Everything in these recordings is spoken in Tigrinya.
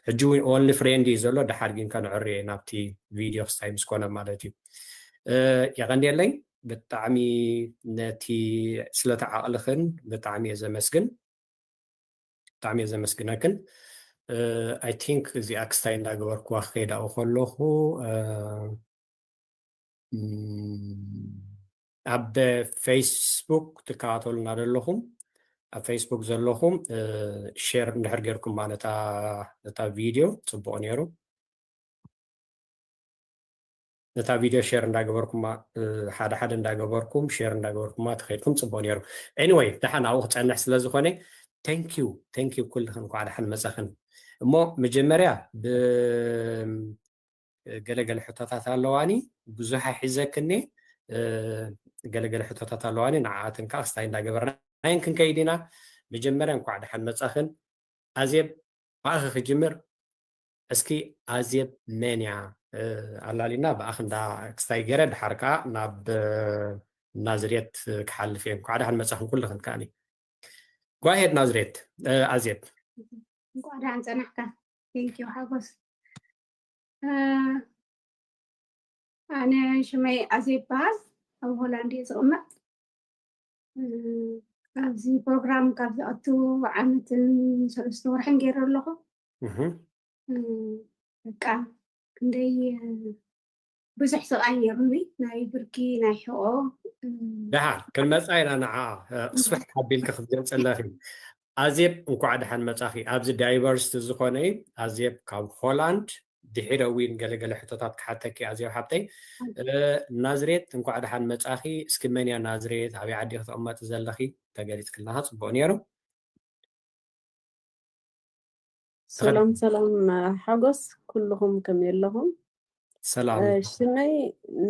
ሕጂ እውን only friend እዩ ዘሎ። ደሓር ግን ከነዕሪ ናብቲ ቪድዮ ክስታይ ምስ ኮነ ማለት እዩ። የቐንየለይ ብጣዕሚ ነቲ ስለተዓቕልኽን ብጣዕሚ እየ ዘመስግን። ብጣዕሚ እየ ዘመስግነክን። I think እዚኣ ክስታይ እንዳገበርኩዋ ክኸይድ ኣብኡ ከለኹ ኣብ ፌስቡክ ትከታተሉና ዘለኹም ኣብ ፌስቡክ ዘለኹም ሼር እንድሕር ጌርኩማ ነታ ቪድዮ ጽቡቕ ነይሩ። ነታ ቪድዮ ሼር እንዳገበርኩማ ሓደ ሓደ እንዳገበርኩም ሼር እንዳገበርኩማ ተኸይድኩም ጽቡቕ ነይሩ። Anyway ደሓን ኣብኡ ክጸንሕ ስለ ዝኾነ thank you thank you ኩልኽን እንኳዕ ደሓን መጻኽን። እሞ መጀመርያ ብ ገለገለ ሕቶታት ኣለዋኒ ብዙሕ ኣይሕዘክኒ ገለገለ ሕቶታት ኣለዋኒ ንዓኣትን ከዓ ክስታይ እንዳገበርና ናይን ክንከይድ ኢና። መጀመርያ እንኳዕ ደሓን መጻኽን። ኣዜብ ብኣኺ ክጅምር። እስኪ ኣዜብ መን እያ ኣላሊና ብኣኺ እንዳ ክስታይ ገይረ ድሓር ከዓ ናብ ናዝሬት ክሓልፍ እየ። እንኳዕ ደሓን መጻኽን ኩልኽን ከዓኒ። Go ahead ናዝሬት። ኣዜብ እንኳዕ ደሓን ጸናሕካ። Thank you ሓጎስ። ኣነ ሽመይ ኣዜብ ይበሃል። ኣብ ሆላንድ እየ ዝቕመጥ። ኣብዚ ፕሮግራም ካብ ዝኣቱ ዓመትን ሰለስተ ወርሕን ገይረ ኣለኹ። በቃ ክንደይ ብዙሕ ስቓይ ነይሩኒ ናይ ብርኪ ናይ ሕቆ። ደሓር ክንመፃ ኢና ንዓ ኣስፍሕ ኣቢልኪ ክትገልፅለኺ። ኣዜብ እንኳዕ ደሓን መፃኺ። ኣብዚ ዳይቨርሲቲ ዝኾነ እዩ። ኣዜብ ካብ ሆላንድ ድሒረ እውን ገለገለ ሕቶታት ክሓተኪ ኣዜብ ሓብተይ። ናዝሬት እንኳዕ ደሓን መፃኺ። እስኪ መን እያ ናዝሬት? ኣበይ ዓዲ ክትቕመጢ ዘለኺ? ተገሊፅክልና ጽቡቕ ነይሩ። ሰላም ሰላም ሓጎስ ኩልኹም ከመይ ኣለኹም? ሰላም ሽመይ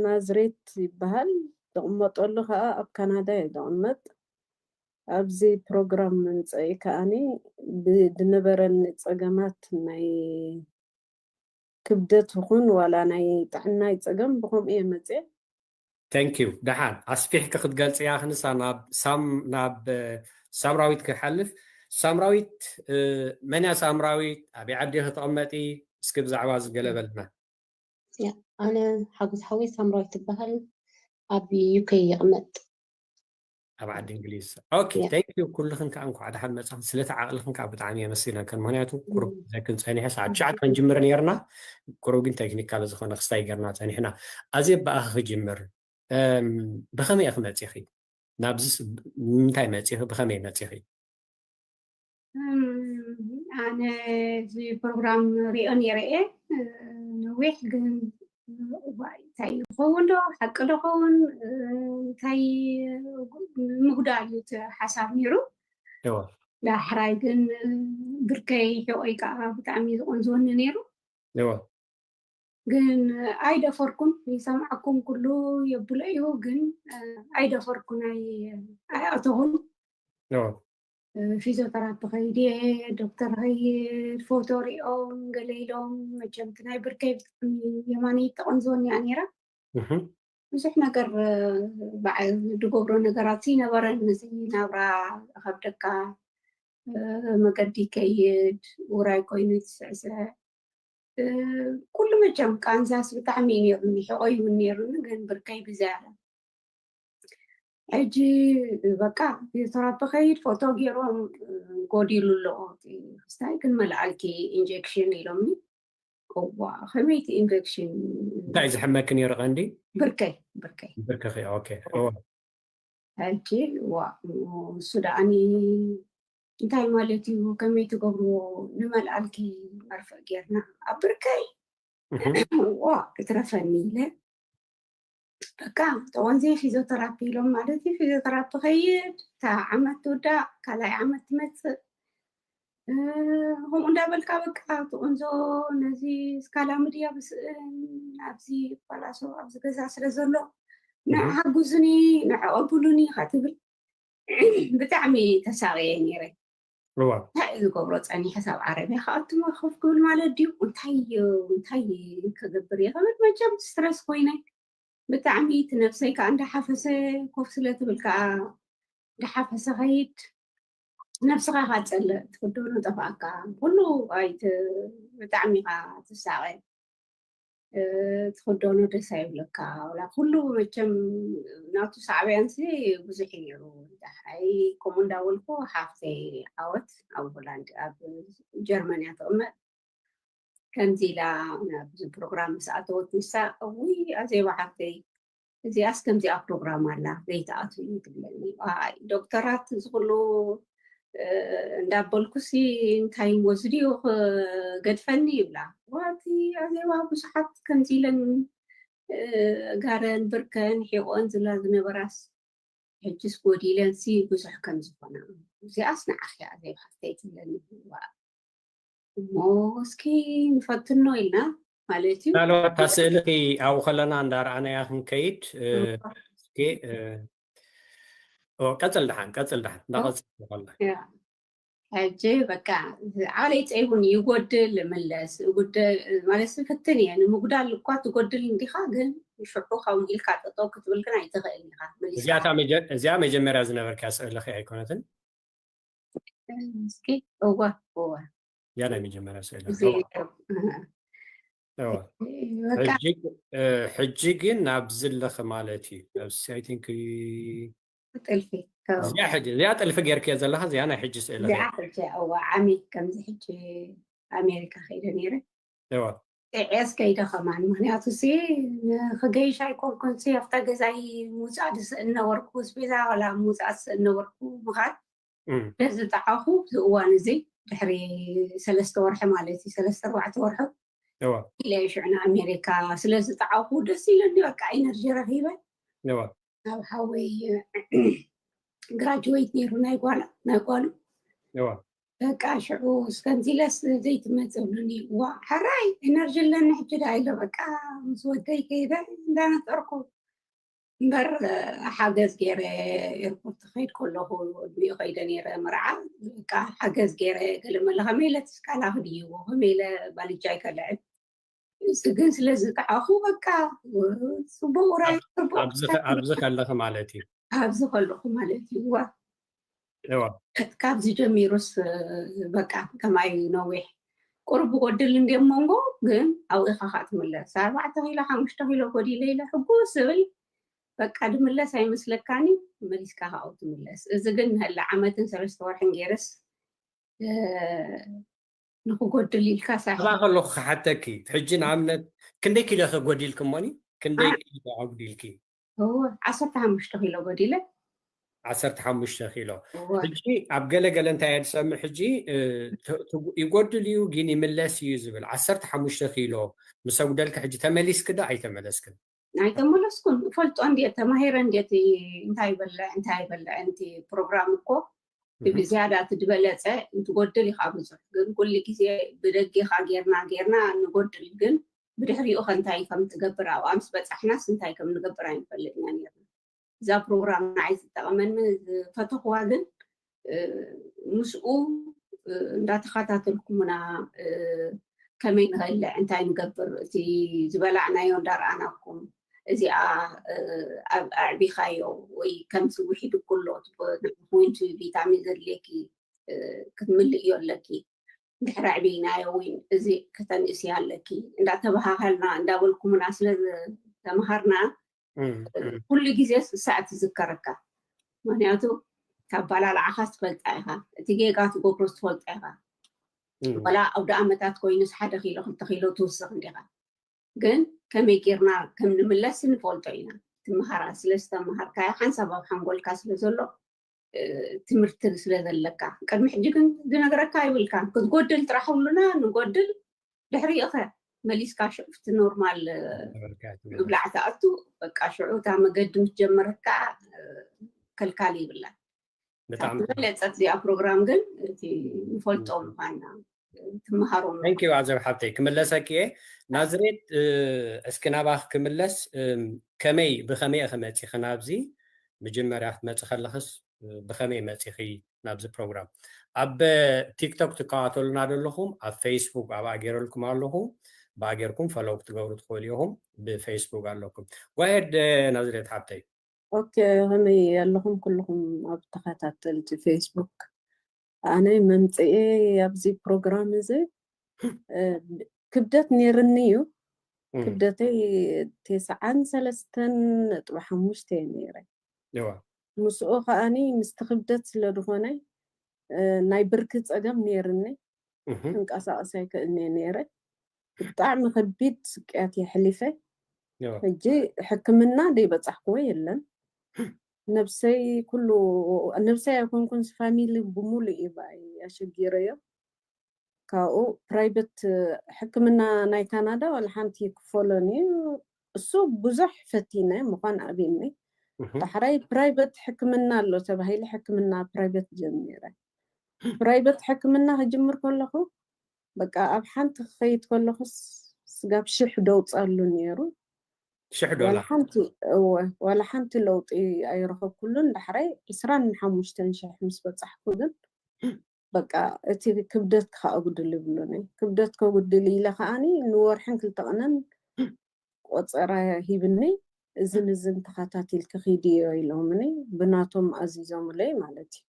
ናዝሬት ይበሃል። ዝቕመጠሉ ከዓ ኣብ ካናዳ እየ ዝቕመጥ። ኣብዚ ፕሮግራም ምምፀኢ ከዓኒ ዝነበረኒ ፀገማት ናይ ክብደት ይኹን ዋላ ናይ ጥዕናይ ፀገም ብኸምኡ እየ መፅየ። Thank you። ደሓን ኣስፊሕኪ ክትገልፅያ ክንሳ ናብ ሳምራዊት ክሓልፍ። ሳምራዊት መን እያ ሳምራዊት? ኣበይ ዓዲ ክትቕመጢ? እስኪ ብዛዕባ ዝገለበልና። ኣነ ሓጎስ ሓወይ ሳምራዊት ትበሃል። ኣብ ዩኬ ይቕመጥ። ኣብ ዓዲ እንግሊዝ። ኦኬ፣ thank you። ኩልኽን ከዓ እንኳዕ ደሓን መፃኽን። ስለቲ ዓቕልኽን ከዓ ብጣዕሚ የመስግነክን። ምክንያቱ ቁሩብ ዘክን ፀኒሐ ሰዓት ትሽዓተ ክንጅምር ነይርና። ቁሩብ ግን ቴክኒካል ዝኾነ ክስታይ ገርና ፀኒሕና። ኣዜ ብኣኺ ክጅምር። ብኸመይ ኢኺ መፂኺ? ናብዚ ንምንታይ መፂኺ? ብኸመይ መፂኺ? ኣነ እዚ ፕሮግራም ሪኦ ነይረ እየ ነዊሕ ግን እዋይ እንታይ ይኸውን ዶ ሓቂ ዶ ኸውን እንታይ ምጉዳል እዩ እቲ ሓሳብ ነይሩ። ዳሕራይ ግን ብርከይ ሕቆይ ከዓ ብጣዕሚ ዝቆንዝወኒ ነይሩ። ግን ኣይደፈርኩን ይሰምዓኩም ኩሉ የብሎ እዩ ግን ኣይደፈርኩን ኣይኣተኹን። ፊዚዮተራፒ ከይድ እየ ዶክተር ከይድ ፎቶ ሪኦም ገለ ኢሎም መቸም እቲ ናይ ብርከይ ብጣዕሚ የማነይ ተቐንዝወኒ እያ ነይራ። ብዙሕ ነገር በዓል ድገብሮ ነገራት ይነበረን እዚ ናብራ ከብደካ መገዲ ይከይድ ውራይ ኮይኑ ይትስዕስዕ ኩሉ መቸም ቃንዛስ ብጣዕሚ እዩ ነይሩኒ ሕቆይ እውን ነይሩኒ ግን ብርከይ ብዝያዳ ሕጂ በቃ ፊዚዮተራፒ ከይድ ፎቶ ገይሮም ጎዲሉ ኣሎ ክስታይ ክንመልኣልኪ ኢንጀክሽን ኢሎምኒ እዋ ከመይቲ ኢንጀክሽን እንታይ ዝሕመኪ ነይሩ ቀንዲ ብርከይ ብርከይ ብርክኺ ኦኬ ሕጂ ዋ እሱ ደኣኒ እንታይ ማለት እዩ ከመይ ትገብርዎ ንመልኣልኪ መርፍእ ጌርና ኣብ ብርከይ ዋ ክትረፈኒ ኢለ በቃ ተወንዜ ፊዚዮተራፒ ኢሎም ማለት እዩ ፊዚዮተራፒ ከይድ እታ ዓመት ትውዳእ ካልኣይ ዓመት ትመፅእ ከምኡ እንዳበልካ በቃ ትቕንዞ ነዚ ስካላምድያ ብስእን ኣብዚ ፓላሶ ኣብዚ ገዛ ስለ ዘሎ ንዓ ሓጉዙኒ ንዓ ቀብሉኒ ኢኻ ትብል ብጣዕሚ ተሳቕየ ነይረ እንታይ ዝገብሮ ፀኒሐ ሳብ ዓረብያ ከኣትሞ ኮፍ ክብል ማለት ድዩ እንታይ እንታይ ክገብር እየ ክብል መቸም ስትረስ ኮይነ ብጣዕሚ እቲ ነብሰይ ከዓ እንዳሓፈሰ ኮፍ ስለ ትብል ከዓ እንዳሓፈሰ ከይድ ነብስኻ ኢኻ ትጸልእ፣ ትኽደኖ ጠፋእካ፣ ኩሉ ኣይት-፣ ብጣዕሚ ኢኻ ትሳቐ። እ፣ ትኽደኖ ደስ ኣይብለካ። ዋላ ኩሉ መቸም ናቱ ሳዕብያንሲ ብዙሕ እዩ ነይሩ። ደሓይ ከምኡ እንዳበልኩ ሓፍተይ ዓወት ኣብ ሆላንድ፣ ኣብ ጀርመን እያ ትቕመጥ። ከምዚ ኢላ ናብዚ ፕሮግራም ምስ ኣተወት ንሳ፣ "እውይ ኣዜባ ሓፍተይ፣ እዚኣስ ከምዚኣ ፕሮግራም ኣላ፣ ዘይትኣትዊ" ትብለኒ። ኣይ ዶክተራት እዚ ኩሉ፣ እ፣ እንዳበልኩሲ እንታይ እሞ እዚ ድዩ ክገድፈኒ ይብላ። ዋቲ ኣዜባ ብዙሓት ከምዚ ኢለን፣ እ፣ ጋረን ብርከን ሒቆን ዝብላ ዝነበራስ ሕጅስ ጎዲለንሲ ብዙሕ ከም ዝኾና። እዚኣስ ንዓኺ እያ ዘይብሃልተይ ትብለኒ። ዋ። እሞ እስኪ ንፈትኖ ኢልና ማለት እዩ። ምናልባት እታ ስእልኺ ኣብኡ ከለና እንዳረኣናያ ክንከይድ፣ እ፣ እዋ። እስኪ፣ እ፣ ኦ፣ ቀጽል ደሓን፣ ቀጽል ደሓን፣ እንዳቐጽል ከለና። ያ። ሕጂ በቃ ዓለይ ጸይቡን ይጎድል፣ ይምለስ፣ ይጉደል፣ ማለት ፍትን እየ። ንምጉዳል እኳ ትጎድል እንዲኻ፣ ግን ሽዑ ከምኡ ኢልካ ጠጠው ክትብል ግን ኣይትኽእልን ኢኻ። መሊስካ እዚኣ እታ መጀ-፣ እዚኣ መጀመርያ ዝነበርካ ስእልኺ ኣይኮነትን? እስኪ፣ እወ፣ እወ። እዚኣ ናይ መጀመርያ ስእሊ። እዚ፣ እወ። እወ። በቃ። ሕጂ፣ እ፣ ሕጂ ግን ናብዚ ኣለኺ ማለት እዩ። ኣብዚ፣ I think፣ ጥልፊ፣ እወ። እዚኣ ሕጂ፣ እዚኣ ጥልፊ ጌርክዮ ዘለኻ፣ እዚኣ ናይ ሕጂ ስእሊ እዚኣ እያ። ሕጂ፣ እወ፣ ዓሚ ከምዚ ሕጂ ኣሜሪካ ከይደ ነይረ። እወ። ጥዕየስ ከይደ ከማን፣ ምኽንያቱ ሲ፣ ንኽገይሽ ኣይኮንኩን ሲ፣ ኣብታ ገዛይ ምውጻእ ዝስእን ነበርኩ፣ ስቤዛ ዋላ ምውጻእ ዝስእን ነበርኩ፣ ምኻድ እም። ደስ ዝጠዓኹ፣ እዚ እዋን እዚ ድሕሪ ሰለስተ ወርሒ ማለት እዩ፣ ሰለስተ ኣርባዕተ ወርሒ እዋ። ኢለ ሽዑ ንኣሜሪካ ስለ ዝጠዓኹ ደስ ኢለኒ፣ በቃ ኢነርጂ ረኺበ። እዋ። ናብ ሓወይ ግራጁዌት ነይሩ ናይ ጓል-፣ ናይ ጓሉ። እዋ። በቃ ሽዑ እስከምዚ ኢለስ ዘይትመጽእ ብሉኒ። ዋ፣ ሕራይ ኢነርጂ ኣለኒ ሕጂ ደኣ ኢለ በቃ ምስ ወደይ ከይደ እንዳነጠርኩ። እምበር ሓገዝ ገይረ ኤርፖርት ክኸይድ ከለኹ እድሚኡ ከይደ ነይረ መርዓ። በቃ ሓገዝ ገይረ ገለ መለ ከመይ ኢለ ትስካላ ክድይቦ፣ ከመይ ኢለ ባልጃይ ከልዕል። እዚ ግን ስለ ዝጠዓኹ በቃ ጽቡቕ ውራይ፣ ኣብ-፣ ጽቡቕ ኣብዚ ከ-፣ ኣብዚ ከለኺ ማለት እዩ። ኣብዚ ከለኹ ማለት እዩ። ዋ። እዋ። ካብዚ ጀሚሩስ በቃ ከማይ ነዊሕ ቁሩብ ጎድል እንድየ መንጎ፣ ግን ኣብኡ ኢኻ ኸኣ ትምለስ። ኣርባዕተ ኪሎ፣ ሓሙሽተ ኪሎ ጎዲለ ኢለ ሕጉስ ዝብል፣ በቃ ድምለስ ኣይመስለካን እዩ፣ መሊስካ ኸኣ ኣብኡ ትምለስ። እዚ ግን ንህለ ዓመትን ሰለስተ ወርሕን ገይረስ፣ እ፣ ንኽጎድል ኢልካ ሳይ። ኣብኣ ከለኹ ክሓተኪ፣ ሕጂ ንኣብነት ክንደይ ኪሎ ከ ጎዲልኪ እሞኒ? ክንደይ ኣነ ኪሎ ኣጉዲልኪ? እወ፣ ዓሰርተ ሓሙሽተ ኪሎ ጎዲለ። ዓሰርተ ሓሙሽተ ኪሎ። እወ። ሕጂ ኣብ ገለ ገለ እንታይ እየ ዝሰምዕ ሕጂ፣ እ፣ ት-፣ ትጉ-፣ ይጎድል እዩ ግን ይምለስ እዩ ዝብል። ዓሰርተ ሓሙሽተ ኪሎ ምስ ኣጉደልኪ ሕጂ ተመሊስኪ ዶ ኣይተመለስክን? ኣይተመለስኩን። እፈልጦ እንድየ፣ ተማሂረ እንድየ እቲ እንታይ ይበልዕ፣ እንታይ ይበልዕ፣ እቲ ፕሮግራም እኮ እህ። ብዝያዳ እቲ ዝበለጸ እንትጎድል ኢኻ ብዙሕ። ግን ኩሉ ግዜ ብደጌኻ ጌርና፣ ጌርና ንጎድል። ግን ብድሕሪኡ ከ እንታይ ከም ትገብር፣ ኣብኣ ምስ በጻሕናስ እንታይ ከም ንገብር ኣይንፈልጥና ኔርና። እዛ ፕሮግራም ንዓይ ዝጠቐመኒ ዝፈተኽዋ ግን፣ እ፣ ምስኡ፣ እ፣ እንዳተኸታተልኩምና፣ እ፣ ከመይ ንኸልዕ፣ እንታይ ንገብር፣ እቲ ዝበላዕናዮ እንዳረኣናኩም፣ እዚኣ፣ እ፣ ኣብ ኣዕቢኻዮ ወይ ከምዚ ውሒዱ ኩሎ ትቦ ንዕኹ ዊን ቱ ቪታሚን ዘድልየኪ፣ እ፣ ክትምልእዮ ኣለኪ። ድሕሪ ኣዕቢናዮ ዊን እዚ ከተንእስዮ ኣለኪ። እንዳተባሃሃልና፣ እንዳበልኩምና ስለ ዝተምሃርና፣ እም፣ እም። ኩሉ ግዜ ስሳዕ ትዝከረካ። ምኽንያቱ፣ ካብ ኣባላልዓኻ ትፈልጣ ኢኻ። እቲ ጌጋ ትገብሮ ትፈልጣ ኢኻ። እም። ዋላ ኣብ ደኣመታት ኮይኑስ ሓደ ኪሎ፣ ክልተ ኪሎ ትውስኽ እንዲኻ። ግን ከመይ ጌርና ከም ንምለስ ንፈልጦ ኢና። ትምሃራ ስለ ዝተምሃርካዮ፣ ሓንሳብ ኣብ ሓንጎልካ ስለ ዘሎ፣ እ፣ ትምህርቲ ስለ ዘለካ። ቅድሚ ሕጂ ግን ዝነግረካ ኣይብልካን። ክትጎድል ጥራሕ ብሉና፣ ንጎድል። ድሕሪኡ ኸ መሊስካ ሽዑ ኣብቲ ኖርማል፣ እ፣ ነበርካ ትመለስ። ምብላዕ ትኣቱ፣ በቃ ሽዑ እታ መገዲ ምስ ጀመረካ፣ እ፣ ከልካሊ ይብላን። ብጣዕሚ ካብ ዝበለጸት እዚኣ ፕሮግራም ግን እቲ ንፈልጦ እም። ምዃንና፣ እ፣ ትመሃሮ Thank you ኣዘብ ሓብተይ፣ ክምለሰኪ እየ። ናዝሬት፣ እ፣ እስኪ ናባኺ ክምለስ፣ እም፣ ከመይ፣ ብኸመይ ኢኺ መጺኺ ናብዚ? መጀመርያ ክትመጺ ከለኽስ፣ እ፣ ብኸመይ መጺኺ ናብዚ ፕሮግራም? ኣብ ቲክቶክ ትከታተሉና ዘለኹም፣ ኣብ ፌስቡክ ኣብኣ ገይረልኩም ኣለኹ። ብኣ ጌርኩም ፎሎው ክትገብሩ ትኽእሉ ኢኹም። ብፌስቡክ ኣለኩም። Go ahead፣ እ፣ ናዝሬት ሓብተይ። ኦኬ፣ ከመይ ኣለኹም ኩልኹም ኣብ ተኸታተልቲ ፌስቡክ? ኣነ መምፅኤ ኣብዚ ፕሮግራም እዚ ክብደት ነይርኒ እዩ። ክብደተይ ተስዓን ሰለስተን ነጥቢ ሓሙሽተ ነይረ። ምስኡ ከዓኒ ምስቲ ክብደት ስለ ዝኾነ ናይ ብርኪ ፀገም ነይርኒ። ክንቀሳቀስ ኣይክእልኒ ነይረ። ብጣዕሚ ከቢድ ስቅያት የሕሊፈ። ሕጂ ሕክምና ደይበፃሕክዎ የለን። ነብሰይ ኩሉ ነብሰይ ኣይኮንኩን ፋሚሊ ብምሉእ እዩ ብኣይ ኣሸጊረዮ። ካብኡ ፕራይበት ሕክምና ናይ ካናዳ ዋላ ሓንቲ ክፈሎን እዩ። እሱ ብዙሕ ፈቲነ ምኳን ኣብኒ። ዳሕራይ ፕራይበት ሕክምና ኣሎ ተባሂለ ሕክምና ፕራይበት ጀሚረ። ፕራይበት ሕክምና ክጅምር ከለኹ በቃ ኣብ ሓንቲ ክኸይድ ከለኹ ስጋብ ሽሕ ደውፃሉ ነይሩ። ሽሕ ዶላር ዋላ ሓንቲ ለውጢ ኣይረኸብኩሉን። ዳሕራይ ዕስራን ሓሙሽተን ሽሕ ምስ በፃሕኩ ግን በቃ እቲ ክብደት ከዓ ጉድል ይብሉኒ። ክብደት ከጉድል ኢለ ከዓኒ ንወርሕን ክልተ ቅነን ቆፀራ ሂብኒ። እዝን እዝን ተኸታቲልኪ ኺድዮ ኢሎምኒ፣ ብናቶም ኣዚዞምለይ ማለት እዩ።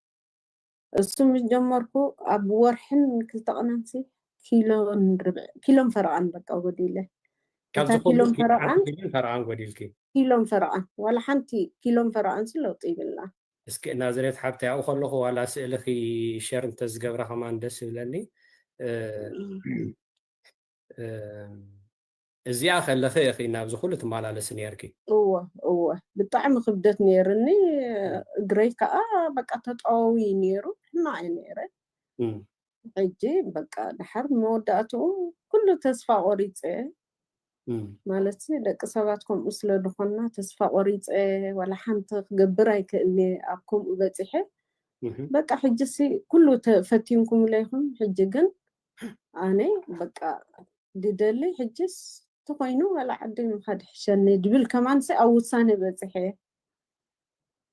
እሱ ምስ ጀመርኩ ኣብ ወርሕን ክልተ ቅነንሲ ኪሎን ርብዕ ኪሎን ፈረቓን በቃ ጎዲለ። ካብዚ እታ ኪሎን ፈረቓን ፈረቓን ጎዲልኪ ኪሎን ፈረቓን ዋላ ሓንቲ ኪሎን ፈረቓንሲ ለውጢ ይብላ። እስኪ ናዝሬት ሓብቲ ኣብኡ ከለኹ ዋላ ስእልኺ ሸር እንተዝገብራ ከማን ደስ ይብለኒ። እዚኣ ከለኺ ኢኺ ናብዚ ኩሉ ትመላለሲ ነርኪ። እወ እወ ብጣዕሚ ክብደት ነይርኒ። እግረይ ከዓ በቃ ተጠዋዊ ነይሩ፣ ሕማቕ እየ ነይረ። ሕጂ በቃ ድሓር መወዳእትኡ ኩሉ ተስፋ ቆሪፀ ማለት ደቂ ሰባት ከምኡ ስለ ዝኾንና ተስፋ ቆሪፀ ዋላ ሓንቲ ክገብር ኣይክእልኒ ኣብ ከምኡ በፂሐ። በቃ ሕጂ ሲ ኩሉ ተፈቲንኩም ለይኹም ሕጂ ግን ኣነ በቃ ድደሊ ሕጅስ ተኾይኑ ዋላ ዓዲ ምኻድ ሕሸኒ ድብል ከማንሲ ኣብ ውሳነ በፅሐ።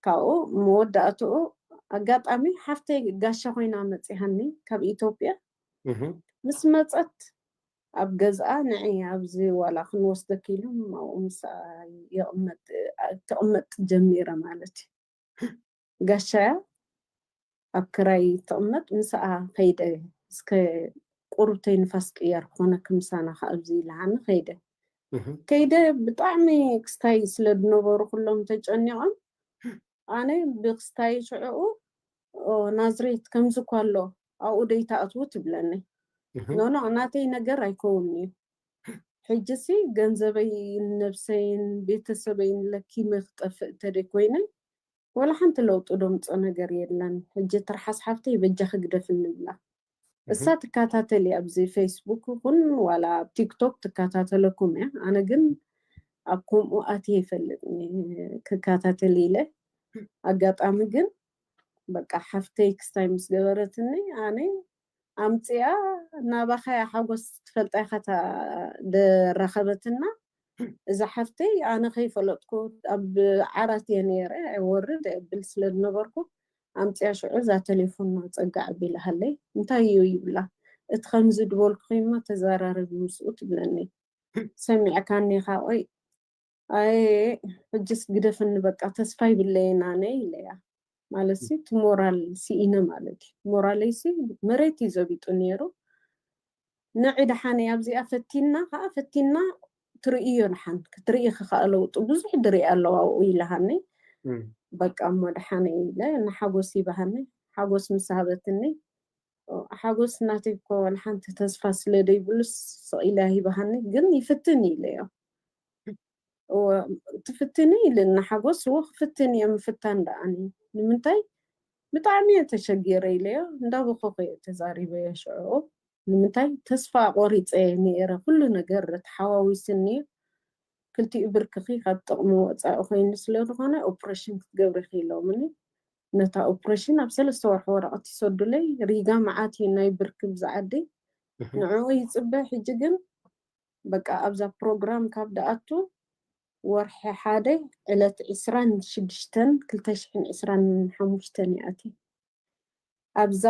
ካብኡ መወዳእትኡ ኣጋጣሚ ሓፍተይ ጋሻ ኮይና መፂሃኒ ካብ ኢትዮጵያ ምስ መፀት ኣብ ገዝኣ ንዒ ኣብዚ ዋላ ክንወስደኪ ኢሎም ኣብኡ ምስ ትቕመጥ ጀሚረ ማለት እዩ። ጋሻያ ኣብ ክራይ ትቕመጥ ምስኣ ከይደ እስከ ቁሩብተይ ንፋስ ቅያር ክኾነኪ ምሳና ከኣብዚ ኢልሃኒ ከይደ ከይደ ብጣዕሚ ክስታይ ስለ ዝነበሩ ኩሎም ተጨኒቖም ኣነ ብክስታይ ሽዕኡ ናዝሬት ከምዚ እኳ ኣሎ ኣብኡ ደይተኣትዉ ትብለኒ። ኖኖ ናተይ ነገር ኣይከውን እዩ። ሕጂሲ ገንዘበይን ነብሰይን ቤተሰበይን ለኪመ ክጠፍእ እንተደይ ኮይነ ወላ ሓንቲ ለውጢ ደምፆ ነገር የለን። ሕጂ ትርሓስ ሓፍተይ በጃ ክግደፍ እንብላ እሳ ትከታተል እያ ኣብዚ ፌስቡክ ይኹን ዋላ ኣብ ቲክቶክ ትከታተለኩም እያ። ኣነ ግን ኣብ ከምኡ ኣትየ ይፈልጥ ክከታተል ኢለ ኣጋጣሚ ግን በቃ ሓፍተይ ክስታይ ምስ ገበረትኒ ኣነ ኣምፅኣ ናባኻያ ሓጎስ ትፈልጣ ኢኻ ደራኸበትና እዛ ሓፍተይ ኣነ ከይፈለጥኩ ኣብ ዓራት እየ ነይረ ወርድ ብል ስለ ዝነበርኩ ኣምፅኣ ሽዑ እዛ ቴሌፎን ፀጋ ኣቢላሃለይ እንታይ እዩ ይብላ እቲ ከምዚ ድበልኩ ከይማ ተዘራረቢ ምስኡ ትብለኒ ሰሚዕካኒ ኢኻ ቆይ ኣይ ሕጅስ ግደፍኒ በቃ ተስፋ ይብለየን ኣነ ኢለያ ማለት ሲ ትሞራል ሲኢነ ማለት እዩ ሞራለይ ሲ መሬት እዩ ዘቢጡ ነይሩ ንዒ ደሓነ ኣብዚኣ ፈቲና ከዓ ፈቲና ትርእዮ ደሓን ክትርኢ ክከኣለውጡ ብዙሕ ድርኢ ኣለዋ ኣብኡ ኢለሃኒ በቃ እሞ ደሓነ ኢለ ንሓጎስ ይበሃኒ ሓጎስ ምስ ሃበትኒ ሓጎስ እናተይኮ ዋላ ሓንቲ ተስፋ ስለ ደይብሉስ ስቕ ኢለ ኣይበሃኒ ግን ይፍትን ኢለዮ ትፍትኒ ኢልና ሓጎስ እዎ ክፍትን እየ ምፍታን ደኣኒ ንምንታይ ብጣዕሚ እየ ተሸጊረ ኢለዮ እንዳበኸኹ እየ ተዛሪበዮ ሽዑ ንምንታይ ተስፋ ቆሪፀ እየ ነይረ ኩሉ ነገር ተሓዋዊስኒ እዩ ክልቲኡ ብርክኺ ካብ ጥቕሚ ወፃኢ ኮይኑ ስለ ዝኾነ ኦፕሬሽን ክትገብሪ ኢሎምኒ ነታ ኦፕሬሽን ኣብ ሰለስተ ወርሒ ወረቐት ይሰዱለይ ሪጋ መዓት እዩ ናይ ብርኪ ብዝዓዲ ንዕኡ ይፅበ ሕጂ ግን በቃ ኣብዛ ፕሮግራም ካብ ደኣቱ ወርሒ ሓደ ዕለት ዕስራን ሽዱሽተን ክልተ ሽሕን ዕስራን ሓሙሽተን ይኣቲ ኣብዛ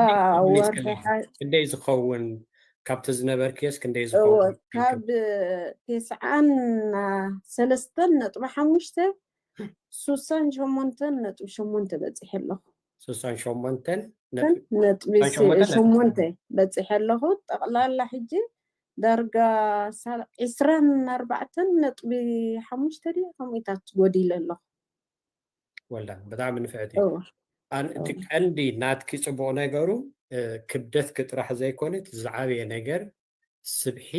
ወርሒ ክንደይ ዝኸውን ካብቲ ዝነበርክዮስ ክንደይ ዝኸውን ካብ ቴስዓን ሰለስተን ነጥቢ ሓሙሽተ ሱሳን ሸሞንተን ነጥቢ ሸሞንተ በፂሐ ኣለኹ ሱሳን ሸሞንተን ነጥቢ ሸሞንተ በፂሐ ኣለኹ። ጠቕላላ ሕጂ ዳርጋ ዒስራን ኣርባዕተን ነጥቢ ሓሙሽተ ድዩ ከምኡታት ጎዲለ ኣለኹ። ወላ ብጣዕሚ ንፍዕቲ። እቲ ቀንዲ ናትኪ ፅቡቕ ነገሩ ክብደትኪ ጥራሕ ዘይኮነ፣ እቲ ዝዓበየ ነገር ስብሒ፣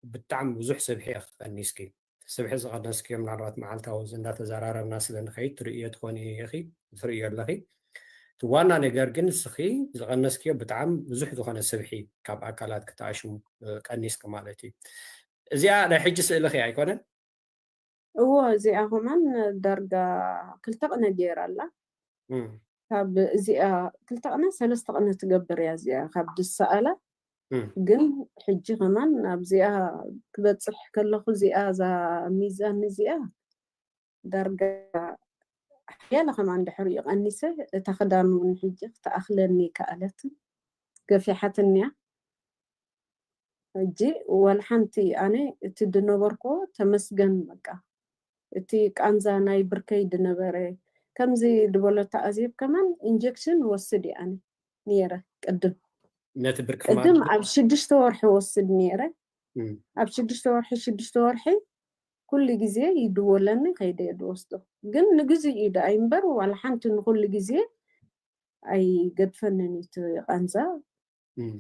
ብጣዕሚ ብዙሕ ስብሒ ኢኺ ቀኒስኪ። ስብሒ ዝቐነስክዮ ምናልባት መዓልታዊ እዚ እንዳተዘራረብና ስለ ንኸይድ ትርእዮ ትኾኒ ኢኺ፣ ትርእዮ ኣለኺ። እቲ ዋና ነገር ግን ንስኺ ዝቐነስክዮ ብጣዕሚ ብዙሕ ዝኾነ ስብሒ ካብ ኣካላትኪ ተኣሽሙ ቀኒስኪ ማለት እዩ። እዚኣ ናይ ሕጂ ስእልኺ ኣይኮነን? እዎ፣ እዚኣ ከማን ዳርጋ ክልተ ቅነ ገይራ ኣላ። ካብ እዚኣ ክልተ ቅነ ሰለስተ ቅነ ትገብር እያ እዚኣ ካብ ድሰኣላ። ግን ሕጂ ከማን ኣብዚኣ ክበፅሕ ከለኹ እዚኣ እዛ ሚዛን እዚኣ ዳርጋ ሓያለ ከማን ድሕሪኡ ቀኒሰ፣ እታ ክዳን እውን ሕጂ ክትኣኽለኒ ከኣለትን ገፊሓትንያ። ሕጂ ዋላ ሓንቲ ኣነ እቲ ድነበርኮ ተመስገን በቃ። እቲ ቃንዛ ናይ ብርከይ ድነበረ ከምዚ ድበለታ ኣዜብ ከማን ኢንጀክሽን ወስድ ኣነ ነይረ ቅድም። ነቲ ብርክ ቅድም ኣብ ሽዱሽተ ወርሒ ወስድ ነይረ። ኣብ ሽዱሽተ ወርሒ ሽዱሽተ ወርሒ ኩሉ ግዜ ይድወለኒ ከይደ ድወስዶ። ግን ንግዜ እዩ ደኣ እምበር ዋላ ሓንቲ ንኩሉ ግዜ ኣይገድፈንን እዩ እቲ ቃንዛ።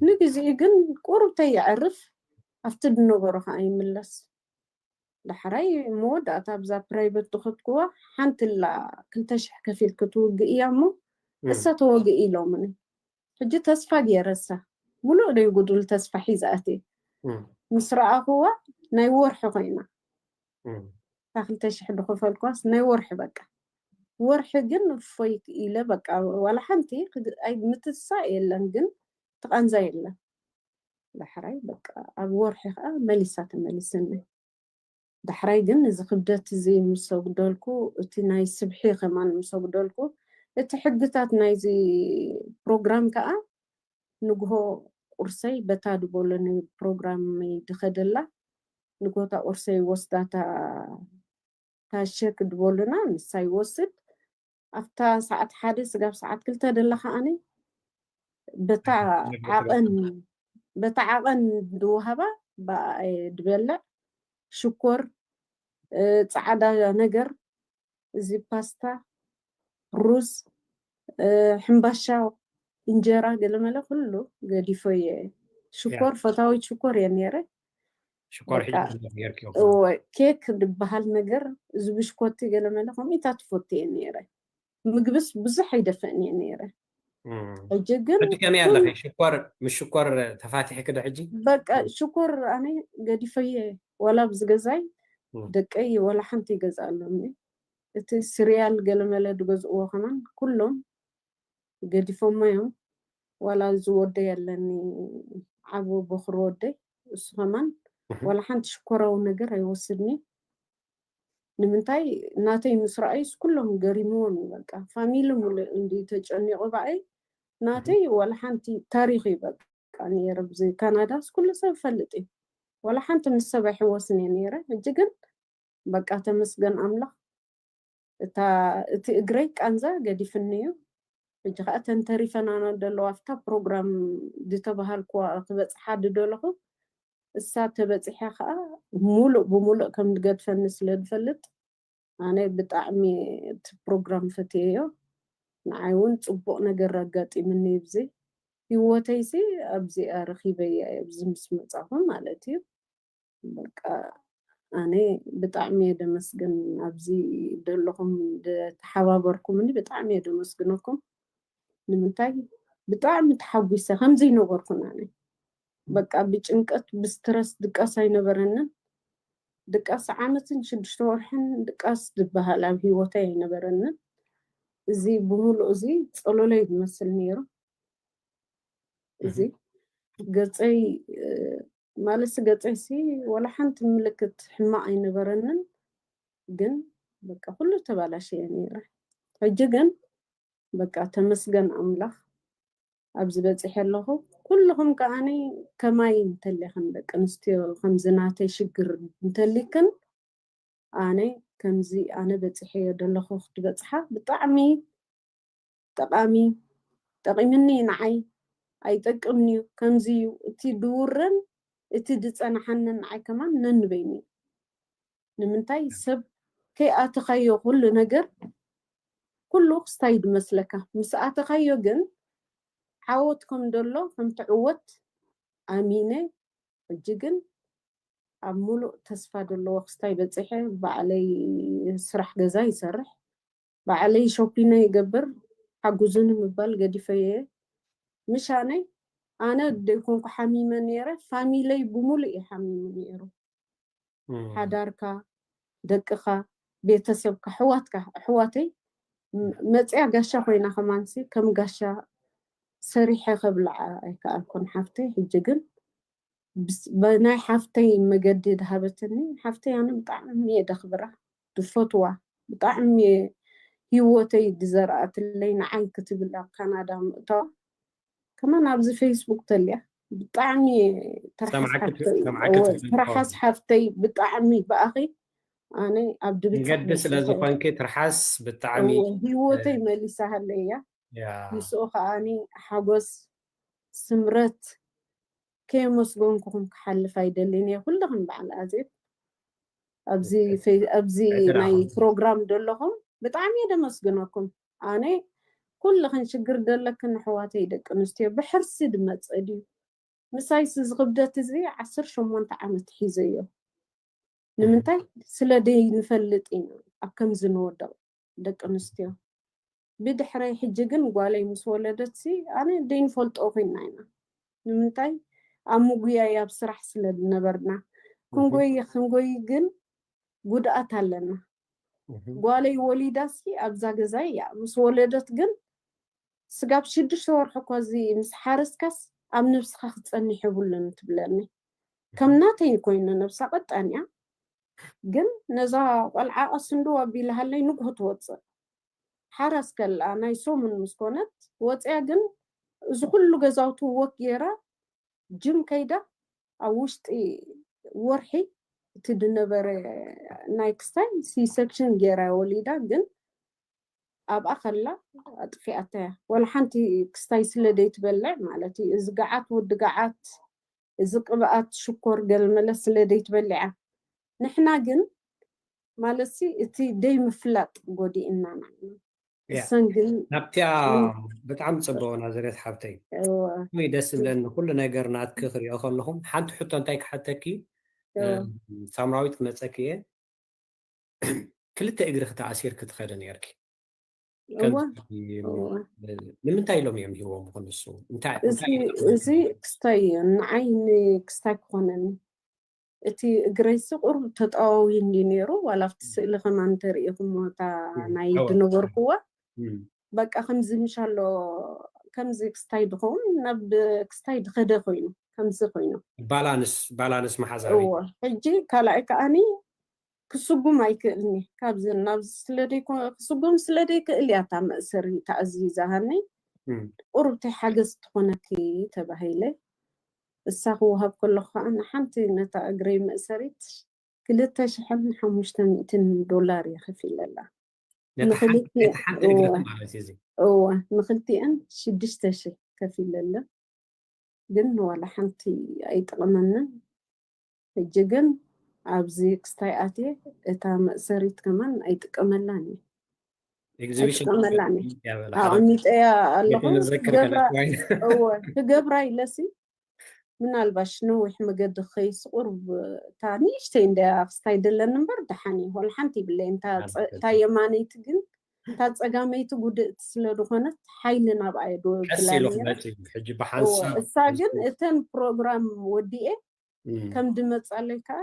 ንግዜኡ ግን ቁሩብ ተየዕርፍ ኣብቲ ድነበሮ ከዓ ይምለስ። ዳሕራይ መወዳእታ ኣብዛ ፕራይቨት ዝኸድክዋ ሓንቲ ላ ክልተ ሽሕ ከፊል ክትውግእ እያ እሞ እሳ ተወግእ ኢሎምኒ። ሕጂ ተስፋ ገይረሳ ሙሉእ ደይ ጉዱል ተስፋ ሒዛእቲ ምስ ረኣኽዋ ናይ ወርሒ ኮይና እታ ክልተ ሽሕ ድኸፈልኳስ ናይ ወርሒ በቃ ወርሒ ግን እፎይ ኢለ በቃ ዋላ ሓንቲ ምትሳ የለን ግን ትቃንዛ የለን። ዳሕራይ በቃ ኣብ ወርሒ ከዓ መሊሳ ተመሊስኒ። ዳሕራይ ግን እዚ ክብደት እዚ ምስ ኣጉደልኩ እቲ ናይ ስብሒ ከማን ምስ ኣጉደልኩ እቲ ሕግታት ናይዚ ፕሮግራም ከዓ ንግሆ ቁርሰይ በታ ድበሎ ፕሮግራም ድኸደላ ንጎታ ቁርሰይ ወስዳታ ታሸክ ድበሉና ንሳ ይወስድ ኣብታ ሰዓት ሓደ ስጋብ ሰዓት ክልተ ደላ ከዓኒ በታ ዓቐን በታ ዓቐን ድወሃባ ብኣየ ድበልዕ ሽኮር ፃዕዳ ነገር እዚ ፓስታ ሩዝ ሕምባሻ እንጀራ ገለመለ ኩሉ ገዲፎ እየ። ሽኮር ፈታዊት ሽኮር እየ ነይረ። ሽኮር ኬክ ዝበሃል ነገር እዚ ብሽኮቲ ገለመለ ከምኢታት ትፈቱ እየ ነይረ። ምግብስ ብዙሕ ኣይደፍእን እየ ነይረ። ሕጂ ግን ከመይ ኣለኺ? ሽኮር ምስ ሽኮር ተፋቲሕኪ ዶ ሕጂ? በቃ ሽኮር ኣነ ገዲፈየ ወላ ኣብዚ ገዛይ ደቀይ ወላ ሓንቲ ይገዝኣሎም እቲ ስርያል ገለመለ ዝገዝእዎ ከማን ኩሎም ገዲፎሞ እዮም። ዋላ እዚ ወደይ ኣለኒ ዓቢ በኹሪ ወደይ እሱ ከማን ዋላ ሓንቲ ሽኮራዊ ነገር ኣይወስድኒ። ንምንታይ ናተይ ምስ ረኣዩስ ኩሎም ገሪምዎም እዩ በቃ ፋሚሊ ሙሉእ እንዲ ተጨኒቑ ብኣይ ናተይ ዋላ ሓንቲ ታሪኽ እዩ በቃ ነይረ ብዚ ካናዳስ ኩሉ ሰብ ይፈልጥ እዩ ዋላ ሓንቲ ምስ ሰብ ኣይሕወስን እየ ነይረ ሕጂ ግን በቃ ተመስገን ኣምላኽ እታ እቲ እግረይ ቃንዛ ገዲፍኒ እዩ ሕጂ ከዓ ተንተሪፈናና ደለዋ ኣብታ ፕሮግራም ዝተባሃልኩዋ ክበፅሓ ድደለኹ እሳ ተበፂሐ ከዓ ሙሉእ ብሙሉእ ከም ዝገድፈኒ ስለ ዝፈልጥ ኣነ ብጣዕሚ እቲ ፕሮግራም ፈትየዮ ንዓይ እውን ፅቡቅ ነገር ኣጋጢምኒ ብዚ ህይወተይሲ ኣብዚኣ ረኪበያ ኣብዚ ምስ መፃኹ ማለት እዩ በቃ ኣነ ብጣዕሚ እየ ደመስግን ኣብዚ ዘለኹም ተሓባበርኩምኒ ብጣዕሚ እየ ደመስግነኩም ንምንታይ ብጣዕሚ ተሓጒሰ ከምዚ ይነበርኩን ኣነ በቃ ብጭንቀት ብስትረስ ድቃስ ኣይነበረንን ድቃስ ዓመትን ሽዱሽተ ወርሕን ድቃስ ዝበሃል ኣብ ህይወተይ ኣይነበረንን እዚ ብምሉእ እዚ ፀሎለይ ዝመስል ነይሩ እዚ ገፀይ ማለትሲ ገፀይሲ ዋላ ሓንቲ ምልክት ሕማቕ ኣይነበረንን ግን በቃ ኩሉ ተባላሽየ ነይረ ሕጂ ግን በቃ ተመስገን ኣምላኽ ኣብዚ በፂሐ ኣለኹ ኩልኹም ከዓኒ ከማይ እንተሌኽን ደቂ ኣንስትዮ ከምዚ ናተይ ሽግር እንተሊክን ኣነ ከምዚ ኣነ በፂሐዮ ዘለኹ ክትበፅሓ ብጣዕሚ ጠቓሚ ጠቒምኒ ንዓይ ኣይጠቅምን እዩ፣ ከምዚ እዩ፣ እቲ ድውርን እቲ ዝጸናሓንን ንዓይ ከማን ነንበይኑ እዩ። ንምንታይ ሰብ ከይኣተኻዮ ኩሉ ነገር ኩሉ ክስታይ ድመስለካ፣ ምስ ኣተኻዮ ግን ዓወት ከም ደሎ ከም ትዕወት ኣሚነ። ሕጂ ግን ኣብ ሙሉእ ተስፋ ዘለዎ ክስታይ በጺሐ፣ ባዕለይ ስራሕ ገዛ ይሰርሕ፣ ባዕለይ ሾፒነ ይገብር፣ ሓጉዙኒ ምባል ገዲፈዮ እየ። ምሻነይ ኣነ ደይኮንኩ ሓሚመ ነይረ፣ ፋሚለይ ብሙሉእ እዩ ሓሚሙ ነይሩ። ሓዳርካ፣ ደቅኻ፣ ቤተሰብካ፣ ኣሕዋትካ፣ ኣሕዋተይ መፅያ ጋሻ ኮይና ከማንሲ ከም ጋሻ ሰሪሐ ከብልዓ ኣይከኣልኩን ሓፍተይ። ሕጂ ግን ናይ ሓፍተይ መገዲ ድሃበትኒ ሓፍተይ ኣነ ብጣዕሚ እየ ደኽብራ፣ ድፈትዋ፣ ብጣዕሚ እየ ህይወተይ ድዘርኣትለይ ንዓይ ክትብል ኣብ ካናዳ ምእታዋ። ከማን ኣብዚ ፌስቡክ ተልያ ብጣዕሚ ትርሓስ ሓፍተይ ብጣዕሚ ብኣኺ ኣነ ኣብ ድብት መገዲ ስለ ዝኾንኪ ትርሓስ ብጣዕሚ ህይወተይ መሊሳ ሃለያ። ምስኡ ከዓኒ ሓጎስ ስምረት ከየመስገንኩኹም ክሓልፍ ኣይደልን እየ። ኩልኽን በዓል ኣዜብ ኣብዚ ናይ ፕሮግራም ዘለኹም ብጣዕሚ እየ ደመስግነኩም። ኣነ ኩልኽን ሽግር ደለክን ኣሕዋተይ ደቂ ኣንስትዮ ብሕርሲ ድመፅእ ድዩ? ምሳይስ እዚ ክብደት እዚ ዓሰርተ ሸሞንተ ዓመት ሒዘዮ። ንምንታይ? ስለ ደይንፈልጥ ኢና ኣብ ከምዚ ንወድቕ ደቂ ኣንስትዮ። ብድሕረይ ሕጂ ግን ጓለይ ምስ ወለደትሲ ኣነ ደይንፈልጦ ኮይና ኢና። ንምንታይ? ኣብ ምጉያይ ኣብ ስራሕ ስለ ዝነበርና ክንጎይ ክንጎይ ግን ጉድኣት ኣለና። ጓለይ ወሊዳሲ ኣብዛ ገዛይ እያ። ምስ ወለደት ግን ስጋብ ሽዱሽተ ወርሒ እኮ እዚ ምስ ሓረስካስ ኣብ ነብስኻ ክፀንሕ የብሉን ትብለኒ። ከም ናተይ ኮይኑ ነብሳ ቀጣን እያ። ግን ነዛ ቆልዓ ቀስንዶ ኣቢላሃለይ ንግሆ ትወፅእ። ሓራስ ከላ ናይ ሰሙን ምስ ኮነት ወፅያ ግን እዚ ኩሉ ገዛውቲ ወክ ገይራ ጅም ከይዳ ኣብ ውሽጢ ወርሒ እቲ ድነበረ ናይ ክስታይ ሲሰክሽን ገይራ ወሊዳ ግን ኣብኣ ከላ ኣጥፊኣታ እያ። ወላ ሓንቲ ክስታይ ስለ ደይትበልዕ ማለት እዩ። እዚ ገዓት ወዲ ገዓት እዚ ቅብኣት ሽኮር ገለመለ ስለ ደይትበልዕ እያ። ንሕና ግን ማለትሲ እቲ ደይምፍላጥ ጎዲእና ንዓና። እሰን ግን ናብቲያ ብጣዕሚ ፅቡቅ ናዝሬት ሓብተይ። ደስ ዝብለኒ ኩሉ ነገር ናትኪ ክሪኦ ከለኹም ሓንቲ ሕቶ እንታይ ክሓተኪ ሳምራዊት ክመፀኪ እየ። ክልተ እግሪ ክተኣሲር ክትኸደ ነርኪ። ንምንታይ ኢሎም እዮም ሂቦም ይኹን ንሱ እዚ ክስታይ እዩ ንዓይ ንክስታይ ክኾነኒ እቲ እግረይሲ ቁሩብ ተጠዋዊ እንዲ ነይሩ ዋላ ኣብቲ ስእሊ ከማን እንተሪኢኹሞ እታ ናይ ድነበርኩዋ በቃ ከምዚ ምሻሎ ከምዚ ክስታይ ድኸውን ናብ ክስታይ ድኸደ ኮይኑ ከምዚ ኮይኑ ባላንስ ባላንስ መሓዛዊ ሕጂ ካልኣይ ከዓኒ ክስጉም ኣይክእልኒ ካብዚ ናብዚ ስለደይ ክስጉም ስለደይ ክእል እያ እታ መእሰሪ ተኣዚዛሃኒ ቁሩብተይ ሓገዝ ትኾነኪ ተባሂለ እሳ ክወሃብ ከለኹ ከዓ ንሓንቲ ነታ እግረይ መእሰሪት ክልተ ሽሕን ሓሙሽተ ሚእትን ዶላር እየ ከፊለላ እወ ንክልቲአን ሽዱሽተ ሽሕ ከፊለላ ግን ዋላ ሓንቲ ኣይጠቕመንን ሕጂ ግን ኣብዚ ክስታይ ኣትየ እታ መእሰሪት ከማን ኣይጥቀመላን እየ ኣይጥቀመላን እየ ኣቐሚጠያ ኣለኹ ክገብራ ኢለሲ ምናልባሽ ነዊሕ መገዲ ክኸይስ ቁሩብ እታ ንእሽተይ እንድያ ክስታይ ደለኒ እምበር ደሓን እዩ ዋላ ሓንቲ ይብለይ እታ የማነይቲ ግን እታ ፀጋመይቲ ጉድእቲ ስለ ዝኾነት ሓይሊ ናብኣ የድወብላ ነይራ ሕጂ ብሓንሳብ እሳ ግን እተን ፕሮግራም ወዲኤ ከም ድመፃለይ ከዓ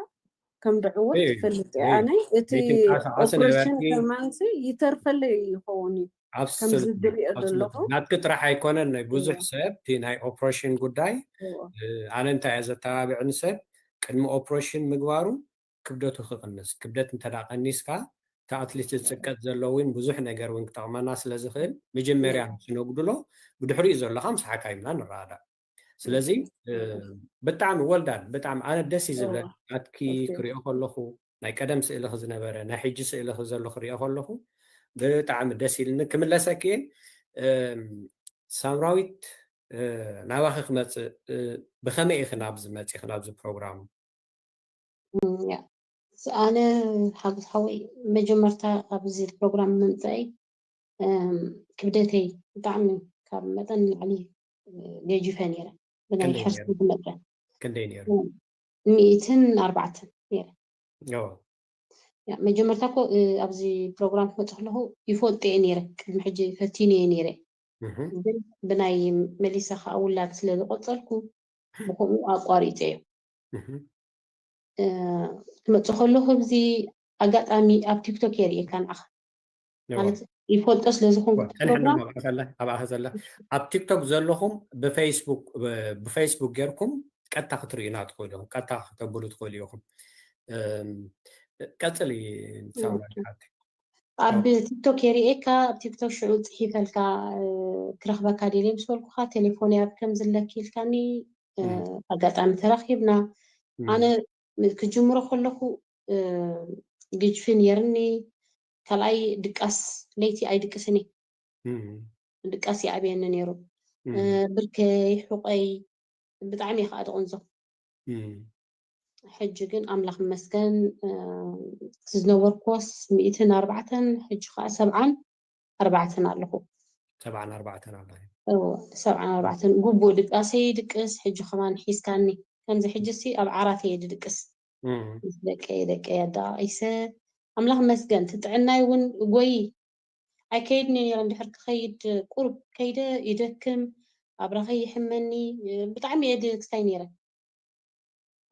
ከም ድዕወት ትፈልጥ እያ ኣነ እቲ ኦፕሬሽን ከማንሲ ይተርፈለይ ይኸውን እዩ ከምዚ ዝሪኦ ዘለኹ ናትኪ ጥራሕ ኣይኮነን ናይ ብዙሕ ሰብ እቲ ናይ ኦፕሬሽን ጉዳይ ኣነ እንታይ እየ ዘተባብዕኒ ሰብ ቅድሚ ኦፕሬሽን ምግባሩ ክብደቱ ክቕንስ ክብደት እንተ ቀኒስካ እቲ ኣትሊስት ዝፅቀጥ ዘሎ እውን ብዙሕ ነገር እውን ክጠቕመና ስለ ዝኽእል መጀመርያ ንስነጉድሎ ብድሕሪኡ ዘሎ ከዓ ምስ ሓካይምና ንረዳእ ስለዚ ብጣዕሚ ወልዳን ብጣዕሚ ኣነ ደስ እዩ ዝብለኒ ናትኪ ክሪኦ ከለኹ ናይ ቀደም ስእልኺ ዝነበረ ናይ ሕጂ ስእልኺ ዘሎ ክሪኦ ከለኹ ብጣዕሚ ደስ ኢልኒ ክምለሰኪ እየ ሳምራዊት፣ እ፣ ናባኺ ክመጽእ፣ እ፣ ብኸመይ ኢኺ ናብዚ መጺኺ፣ ናብዚ ፕሮግራም? እም፣ ያ። ስ-፣ ኣነ ሓጎስ ሓወይ፣ መጀመርታ ኣብዚ ፕሮግራም ምምጻእይ፣ እም፣ ክብደተይ ብጣዕሚ ካብ መጠን ንላዕሊ፣ እ፣ ገጂፈ ነይረ። ብናይ ክንደይ ሕርሲ ነይሩ? ዝመጸ። ክንደይ ነይሩ? እም፣ ሚእትን ኣርባዕተን ነይረ። ኦ። ያ፣ መጀመርታ እኮ፣ እ፣ ኣብዚ ፕሮግራም ክመጽእ ከለኹ ይፈልጥ እየ ነይረ። ቅድሚ ሕጂ ፈቲነ እየ ነይረ። እህ። ግን ብናይ መሊሳ ከዓ ውላድ ስለ ዝቆጸልኩ፣ ብኸምኡ ኣቋሪጸዮ። እህ። እ፣ ክመጽእ ከለኹ ኣብዚ ኣጋጣሚ ኣብ ቲክቶክ የርእየካ ንዓኻ። እዋ። ማለት ይፈልጦ ስለ ዝኾንኩ እዋ፣ እቲ ጸኒሕና ፕሮግራም። ኣብኣ ከላ፣ ኣብኣ ከላ። ኣብ ቲክቶክ ዘለኹም ብፌስቡክ፣ ብ-፣ ብፌስቡክ ጌርኩም ቀጥታ ክትርእዩና ትኽእሉ ኢኹም። ቀጥታ ከተብሉ ትኽእሉ ኢኹም። እም፣ ቀጽሊ ሳምራዊት ሓብቲ። ኣብ ቲክቶክ የርእየካ፣ ኣብ ቲክቶክ ሽዑ ጽሒፈልካ፣ እ፣ ክረኽበካ ደልየ ምስ በልኩኻ፣ ቴሌፎን ኣብ ከም ዝለኪ ኢልካኒ፣ እ፣ እም። ኣጋጣሚ ተራኺብና። እም። ኣነ ም-፣ ክጅምሮ ከለኹ፣ እ፣ ግጅፊ ነይርኒ። ካልኣይ ድቃስ፣ ለይቲ ኣይድቅስን እየ። እም። ድቃስ ይኣብየኒ ነይሩ። እም። እ፣ ብርከይ፣ ሑቐይ፣ ብጣዕሚ እየ ከዓ ድቕንዞ። እም። ሕጂ ግን ኣምላኽ ይመስገን፣ እ፣ ዝነበርኩዎስ ሚእትን ኣርባዕተን፣ ሕጂ ከዓ ሰብዓን ኣርባዕተን ኣለኹ። ሰብዓን ኣርባዕተን ኣለኺ። እወ፣ ሰብዓን ኣርባዕተን። ግቡእ ድቃሰ ይድቅስ፣ ሕጂ ከማን ሒዝካኒ። ከምዚ ሕጂ ሲ ኣብ ዓራት እየ ድድቅስ። እም። ምስ ደቀይ፣ ደቀይ ኣደቃቂሰ፣ ኣምላኽ ይመስገን፣ እቲ ጥዕናይ እውን ጎይ ኣይከይድን እየ ነይረ። እንድሕር ክኸይድ ቁሩብ ከይደ ይደክም፣ ኣብራኸይ ይሕመኒ፣ ብጣዕሚ እየ ድክሳይ ነይረ።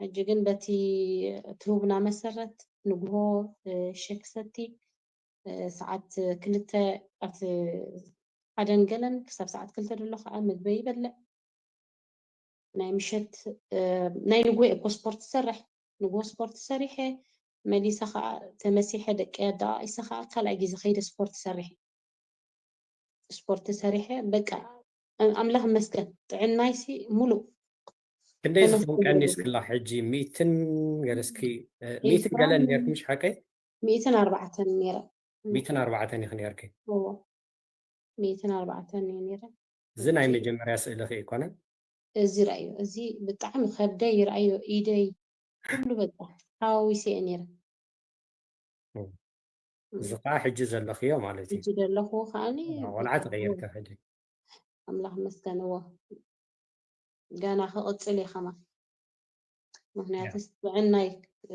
ሕጂ ግን በቲ ትህቡና መሰረት ንግሆ፣ እ፣ ሸክ ሰቲ፣ እ፣ ሰዓት ክልተ ኣብቲ ሓደን ገለን ክሳብ ሰዓት ክልተ ደሎ ከዓ ምግበይ ይበልዕ። ናይ ምሸት፣ እ፣ ናይ ንግሆ እኮ ስፖርት ዝሰርሕ፣ ንግሆ ስፖርት ሰሪሐ፣ መሊሰ ከዓ ተመሲሐ፣ ደቀይ ኣደቃቂሰ ከዓ ካልኣይ ግዜ ከይደ ስፖርት ሰሪሐ። ስፖርት ሰሪሐ፣ በቃ፣ እ፣ ኣምላኽ ይመስገን፣ ጥዕናይሲ ሙሉእ። ክንደይ ዝኸውን ተመስገን ይበል። ቀኒስክላ ሕጂ? ሚእትን ገለ እስኪ፣ እ፣ ሚእትን ዒስራን ገለን ነይርኪ፣ ምሽ ሓቀይ? ሚእትን ኣርባዕተን ነይረ። ሚእትን ኣርባዕተን ኢኺ ነይርኪ? እዎ። ሚእትን ኣርባዕተን እየ ነይረ። እዚ ናይ ሕጂ መጀመርያ ስእልኺ ኣይኮነን? እዚ ረኣዮ። እዚ ብጣዕሚ ከብደይ ይረኣዮ፣ ኢደይ፣ ኩሉ በቃ ሓዋዊሰ እየ ነይረ። እም። እም። እዚ ከዓ ሕጂ ዘለኽዮ ማለት እዩ። ሕጂ ዘለኹ ከዓኒ ኣዎ፣ ቆልዓ በቃ ተቐይርካ ሕጂ። ኣምላኽ ይመስገን፣ እዎ። ገና ክቕጽል እየ ከማን። ምኽንያቱስ ጥዕናይ፣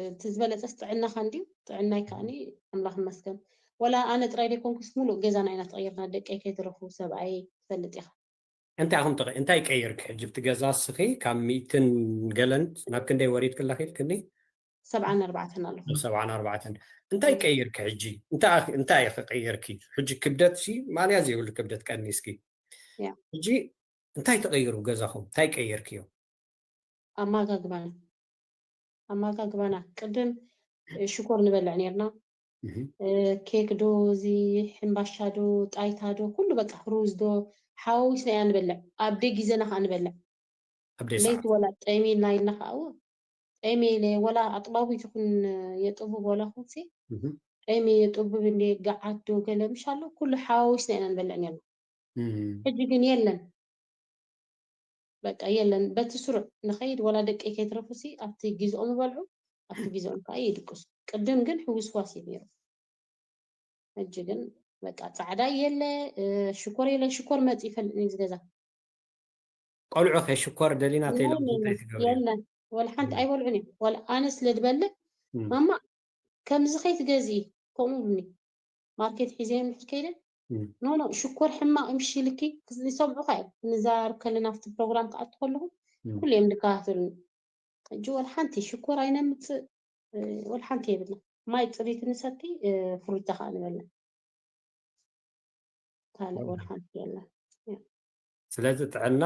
እቲ ዝበለጸስ ጥዕናኻ እንድዩ። ጥዕናይ ከዓኒ ኣምላኽ ይመስገን። ወላ ኣነ ጥራይ ደይኮንኩስ ሙሉእ ገዛና ኢና ተቐይርና፣ ደቀይ ከይተረፉ ሰብኣይ ትፈልጥ ኢኻ። እንታይ ኢኹም ተቐ-፣ እንታይ ቀይርኪ ሕጂ? ኣብቲ ገዛ እስኺ ካብ ሚእትን ገለን ናብ ክንደይ ወሪድኪ ኣለኺ ኢልክኒ? ሰብዓን ኣርባዕተን ኣለኹ። ሰብዓን ኣርባዕተን። እንታይ እም። ቀይርኪ ሕጂ? እንታይ፣ እንታይ ኢኺ ቀይርኪ? ሕጂ ክብደትሲ ማንያ ዘይብሉ ክብደት ቀኒስኪ። ያ። ሕጂ እንታይ ተቐይሩ ገዛኹም? እንታይ ቀይርክዮ? ኣመጋግባና። ኣመጋግባና። ቅድም፣ እ፣ ሽኮር ንበልዕ ኔርና። እህ። እ፣ ኬክ ዶ፣ እዚ ሕምባሻ ዶ፣ ጣይታ ዶ፣ ኩሉ በቃ ሩዝ ዶ፣ ሓዋዊስና ኢና ንበልዕ። ኣብ ደይ ግዜና ከኣ ንበልዕ። ኣብ ደይ ለይቲ ሰዓት። ወላ ጠሚና ኢልና ከኣ፣ እዎ፣ ጠምየ ኢለ፣ ወላ ኣጥባቢት ይኹን የጥብብ ወላ ኩንሲ፣ እህ። ጠምየ የጥብብ እንዴ፣ ገዓት ዶ፣ ገለ ምሽ ኣሎ፣ ኩሉ ሓዋዊስና ኢና ንበልዕ ኔርና። እህ። ሕጂ ግን የለን። በቃ የለን፣ በቲ ስሩዕ ንኸይድ፣ ወላ ደቀይ ከይትረፉሲ ኣብቲ ግዝኦም ይበልዑ፣ ኣብቲ ግዝኦም ከኣ ይድቅሱ። ቅድም ግን ሕውስዋስ እዩ ነይሩ። ሕጂ ግን በቃ ጻዕዳ የለ፣ እ፣ ሽኮር የለ፣ ሽኮር መጺኡ ይፈልጥ እዩ እዚ ገዛ። ቆልዑ ከ ሽኮር ደሊና ተይሎም የለን፣ እንታይ ትገብሪ? የለን፣ ወላ ሓንቲ እም። ኣይበልዑን እዮም። ወላ ኣነ ስለ ዝበልዕ፣ እም። ማማ ከምዚ ከይትገዝኢ፣ ከምኡ ብኒ። ማርኬት ሒዘ እንድሕር ከይደ፣ እም። ኖ፣ ኖ፣ ሽኮር ሕማቕ ምሽ ኢልኪ፣ ይሰምዑኻ እዮም። ንዛረብ ከለና ኣብቲ ፕሮግራም ክኣቱ ከለኹ፣ እም። ኩሉ እዮም ዝከታተሉኒ። ሕጂ ወላ ሓንቲ ሽኮር ኣይነምጽእ፣ እ፣ ወላ ሓንቲ የብልና። ማይ ጽሪት ንሰቲ፣ እ፣ ፍሩታ ከኣ ንበልዕ። ካልእ ወላ ወላ። ሓንቲ የለን። ያ። ስለዚ ጥዕና፣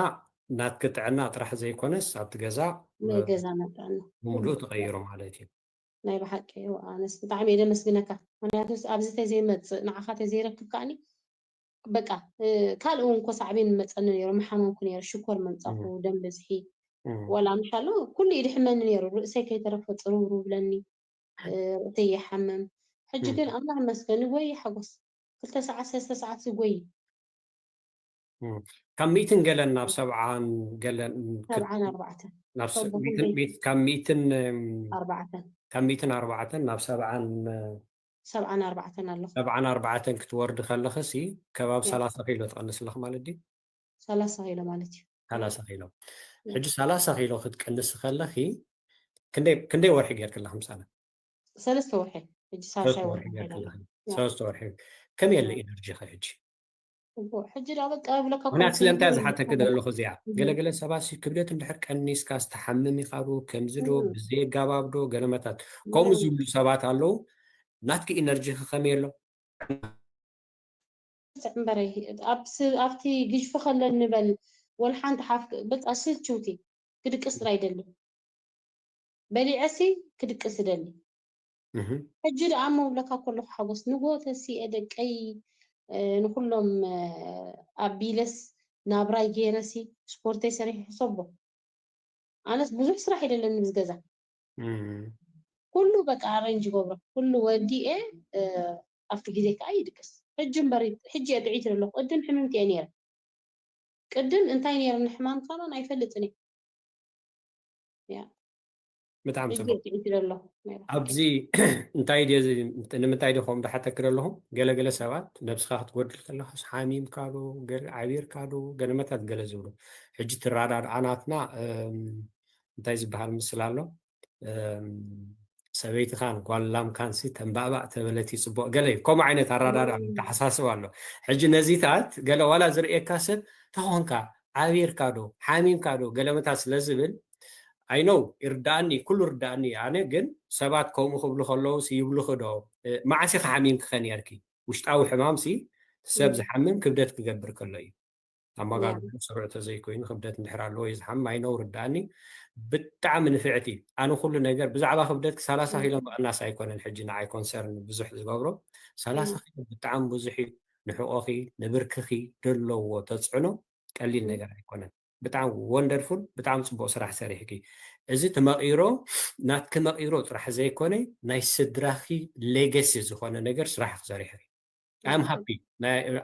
ናትኪ ጥዕና ጥራሕ ዘይኮነስ ኣብቲ ገዛ፣ ናይ እ፣ ገዛና ጥዕና። ብምሉእ ኩሉ። ተቐይሩ ማለት እዩ። ናይ ብሓቂ፣ እዎ፣ ኣነስ ብጣዕሚ እየ ደመስግነካ። ምኽንያቱስ ኣብዚ ተዘይመጽእ፣ ንዓኻ ተዘይረክብ ከኣኒ፣ በቃ፣ እ፣ ካልእ እውን እኮ ሳዕቤን መጸኒ ነይሩ፣ ምሓመምኩ ነይረ፣ ሽኮር ምምጻኹ፣ እም። ደም ብዝሒ፣ እም። ወላ ምሽ ኣሎ፣ ኩሉ እዩ ድሕመኒ ነይሩ፣ ርእሰይ ከይተረፈ ጽርውርው ብለኒ፣ እ፣ ርእሰይ ይሓምም። ሕጂ እም። ግን ኣምላኽ ይመስገን፣ ይጎይ ሓጎስ። ክልተ ሰዓት፣ ሰለስተ ሰዓት ዝጎይ። እም። ካብ ሚእትን ገለን ናብ ሰብዓን ገለን ክት- ሰብዓን ኣርባዕተን ናብ ሰ- ሰብዓን ሚእትን- ሚእት- ካብ ሚእትን እም፣ ኣርባዕተን ካብ ሚእትን ኣርባዕተን ናብ ሰብዓን እ፣ ሰብዓን ኣርባዕተን ኣለኹ። ሰብዓን ኣርባዕተን ክትወርዲ ከለኽሲ ከባቢ ያ። ሰላሳ ኪሎ ትቐንስ ኣለኽ ማለት ድዩ? ሰላሳ ኪሎ ማለት እዩ። ሰላሳ ኪሎ። ያ። ሕጂ ሰላሳ ኪሎ ክትቀንሲ ከለኺ ክንደይ ክንደይ ወርሒ ጌርክላ ምሳና? ሰለስተ ወርሒ። ሕጂ ሰለስተ ሳልሳይ ወርሒ ወርሒ ጌርክላ። ጌርና። ያ። ሰለስተ ወርሒ። ከመይ የለ ያ። ኢነርጂ ኸ ሕጂ? እቦ፣ ሕጂ ዳ በቃ ብለካ እኮ ምክንያቱ ስለምንታይ ከምዚ ዝሓተኪ ይባላል። ዘለኹ እዚኣ እም። ገለገለ ሰባት ሲ ክብደት እንድሕር ቀኒስካ ዝተሓምም ኢኻ ዶ ከምዚ ዶ እም። ብዘየጋባብ ዶ ገለመታት ኖ። ከምኡ ዝብሉ ሰባት ኣለዉ። ናትኪ ኢነርጂ ከ ከመይ ኣሎ? እምበረይ ኣብ ስ- ኣብቲ ግጅፊ ከለን ንበል ወላ ሓንቲ ሓፍ በቃ ስልችውቲ ክድቅስ ጥራይ ይደሊ። በሊዐሲ ክድቅስ ይደሊ። እህ። ሕጂ ደኣ እሞ ብለካ ከለኹ ሓጎስ ንጎ ተሲኤ ደቀይ እ፣ ንኩሎም እ፣ ኣቢለስ ናብራይ ገይረሲ ስፖርተይ ሰሪሐ ሕሰቦ። ኣነስ ብዙሕ ስራሕ የደለኒ ምስ ገዛ እም። ኩሉ በቃ ኣረንጅ ይገብሮ ኩሉ ወዲኤ እ፣ ኣብቲ ግዜ ከዓ ይድቅስ። ሕጂ እምበር ሕጂ እየ ጥዒት ዘለኹ። ቅድም ሕምምቲ እየ ነይረ። ቅድም እንታይ ነይርኒ ሕማም ካባን ኣይፈልጥን እየ። ያ ብጣዕሚ ሕጂ ጽቡቅ። እየ ጥዒት ዘለኹ ነይረ። ኣብዚ እንታይ ድየ እዚ- ንምንታይ ድየ ከምኡ ዝሓተኪ ዘለኹ? ገለገለ ሰባት ነብስኻ ክትጎድል ከለኻስ ሓሚምካ ዶ ገለ ዓቢርካ ዶ ገለመታት ገለ ዝብሉ። ሕጂ ትረዳድኣ ናትና እም፣ እንታይ ዝበሃል ምስላ ኣሎ? እም፣ ሰበይትኻን ጓል ላምካን ሲ ተንባእባእ ተበለት ይጽቡቕ ገለ እዩ። ከምኡ ዓይነት ኣረዳድኣ እም። ተሓሳስብ ኣሎ። ሕጂ ነዚታት ገለ ዋላ ዝርእየካ ሰብ ተኾንካ ዓቢርካ ዶ ሓሚምካ ዶ ገለመታት ስለ ዝብል ኣይነው ይርዳእኒ ኩሉ ይርዳእኒ ኣነ ግን ሰባት ከምኡ ክብሉ ከለዉ ይብሉኺ ዶ መዓስ ኢኺ ሓሚምኪ ከ ነርኪ ውሽጣዊ ሕማም ሲ ሰብ ዝሓምም ክብደት ክገብር ከሎ እዩ ኣመጋግቡ ስሩዕ ተዘይኮይኑ ክብደት እንድሕር ኣለዎ እዩ ዝሓምም ኣይነው ርዳእኒ ብጣዕሚ ንፍዕቲ ኣነ ኩሉ ነገር ብዛዕባ ክብደት ሰላሳ ኪሎ ምቕናስ ኣይኮነን ሕጂ ንዓይ ኮንሰርን ብዙሕ ዝገብሮ ሰላሳ ኪሎ ብጣዕሚ ብዙሕ እዩ ንሕቆኺ ንብርክኺ ደለዎ ተፅዕኖ ቀሊል ነገር ኣይኮነን ብጣዕሚ ወንደርፉል ብጣዕሚ ፅቡቅ ስራሕ ሰሪሕኪ እዚ ተመቂሮ ናትኪ መቂሮ ጥራሕ ዘይኮነ ናይ ስድራኺ ሌገሲ ዝኾነ ነገር ስራሕ ክሰሪሕ I'm happy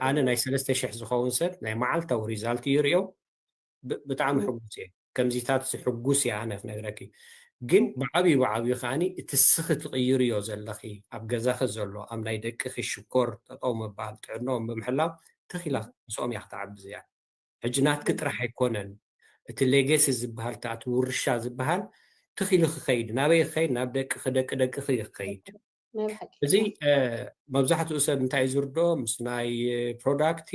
ኣነ ናይ ሰለስተ ሽሕ ዝኸውን ሰብ ናይ መዓልታዊ ሪዛልት ይርእዮ ብጣዕሚ ሕጉስ እየ ከምዚታት ሕጉስ እየ ኣነ ክነግረኪ ግን ብዓብዩ ብዓብዩ ከዓኒ እቲ ስኺ ትቕይርዮ ዘለኺ ኣብ ገዛኺ ዘሎ ኣብ ናይ ደቅኺ ሽኮር ጠጠው ምባል ጥዕናኦም ብምሕላው ተኺላ ምስኦም እያ ክትዓቢ እዚኣ ሕጂ ናትኪ ጥራሕ ኣይኮነን እቲ ሌገሲ ዝበሃል እቲ ውርሻ ዝበሃል ትኺሉ ክኸይድ ናበይ ክኸይድ ናብ ደቅኺ ደቂ ደቅኺ ክኸይድ እዚ መብዛሕትኡ ሰብ እንታይ ዝርድኦ ምስ ናይ ፕሮዳክቲ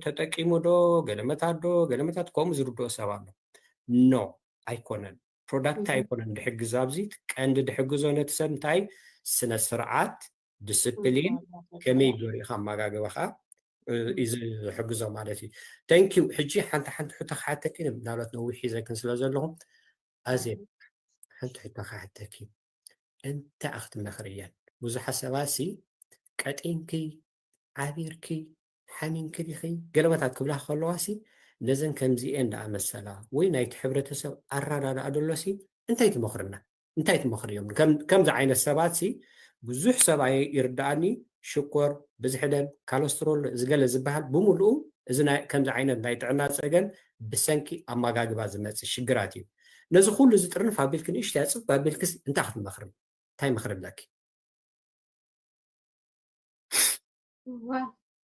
ተጠቂሙ ዶ ገለመታት ዶ ገለመታት ከምኡ ዝርድኦ ሰብ ኣሎ ኖ ኣይኮነን ፕሮዳክት ኣይኮነን ድሕግዝ ኣብዚ ቀንዲ ድሕግዞ ነቲ ሰብ እንታይ ስነ ስርዓት ዲስፕሊን ከመይ ገይሩ ኢኻ ኣመጋግባኻ እዩ ዝሕግዞ ማለት እዩ thank you ሕጂ ሓንቲ ሓንቲ ሕቶ ክሓተኪ ምናልባት ነዊሕ ሒዘክን ስለ ዘለኹ ኣዜ ሓንቲ ሕቶ ክሓተኪ እንታይ ክትመኽርየን ብዙሓት ሰባት ሲ ቀጢንኪ ዓቢርኪ ሓሚምኪ ዲኺ ገለመታት ክብላ ከለዋ ሲ ነዘን ከምዚኤን ደኣ መሰላ ወይ ናይቲ ሕብረተሰብ ኣረዳድኣ ደሎ ሲ እንታይ ትመኽርና እንታይ ትመኽርዮም ከምዚ ዓይነት ሰባት ሲ ብዙሕ ሰብኣይ ይርዳእኒ ሽኮር ብዝሒ ደም ካለስትሮል ዝገለ ዝበሃል ብምሉኡ እዚ ከምዚ ዓይነት ናይ ጥዕና ፀገም ብሰንኪ ኣመጋግባ ዝመፅእ ሽግራት እዩ ነዚ ኩሉ እዚ ጥርንፍ ኣቢልኪ ንእሽተይ ኣፅብ ኣቢልክስ እንታይ ክትመኽርኒ እንታይ ምኽሪ ኣለኪ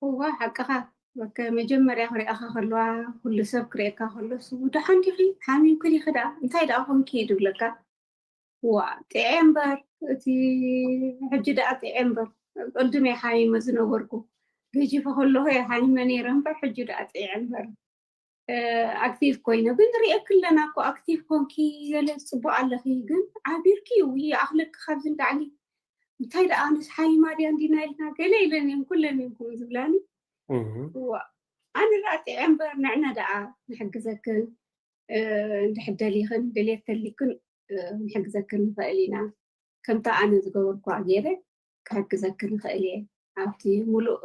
እዋ ሓቅኻ መጀመርያ ክሪኣኻ ከለዋ ኩሉ ሰብ ክሪኤካ ከሎ ስቡ ደሓን ዲኺ ሓሚምኪ ዲኺ ደኣ እንታይ ደኣ ኮንኪ ድብለካ ዋ ጥዐ እምበር እቲ ሕጂ ደኣ ጥዐ እምበር ቅድም እየ ሓሚመ ዝነበርኩ ገጂፈ ከለኹ እየ ሓሚመ ነይረ እምበር ሕጂ ደኣ ጥዐ እምበር ኣክቲቭ ኮይነ ግን ሪኤክ ኣለና እኮ ኣክቲቭ ኮንኪ ገለ ፅቡቅ ኣለኺ ግን ዓቢርኪ እዩ ይኣኽለኪ ካብዚ ንላዕሊ እንታይ ደኣ ኣነስ ሓይማ ድያ እንዲና ኢልና ገለ ኢለን እየን ኩለን እየን ከምኡ ዝብላኒ ኣነ ደኣ ጥዐ እምበር ንዕነ ደኣ ንሕግዘክን እንድሕር ደሊኽን ድልየት ተሊክን ክንሕግዘክን ንኽእል ኢና ከምታ ኣነ ዝገበርኩዋ ገይረ ክሕግዘክን ይኽእል እየ ኣብቲ ሙሉእ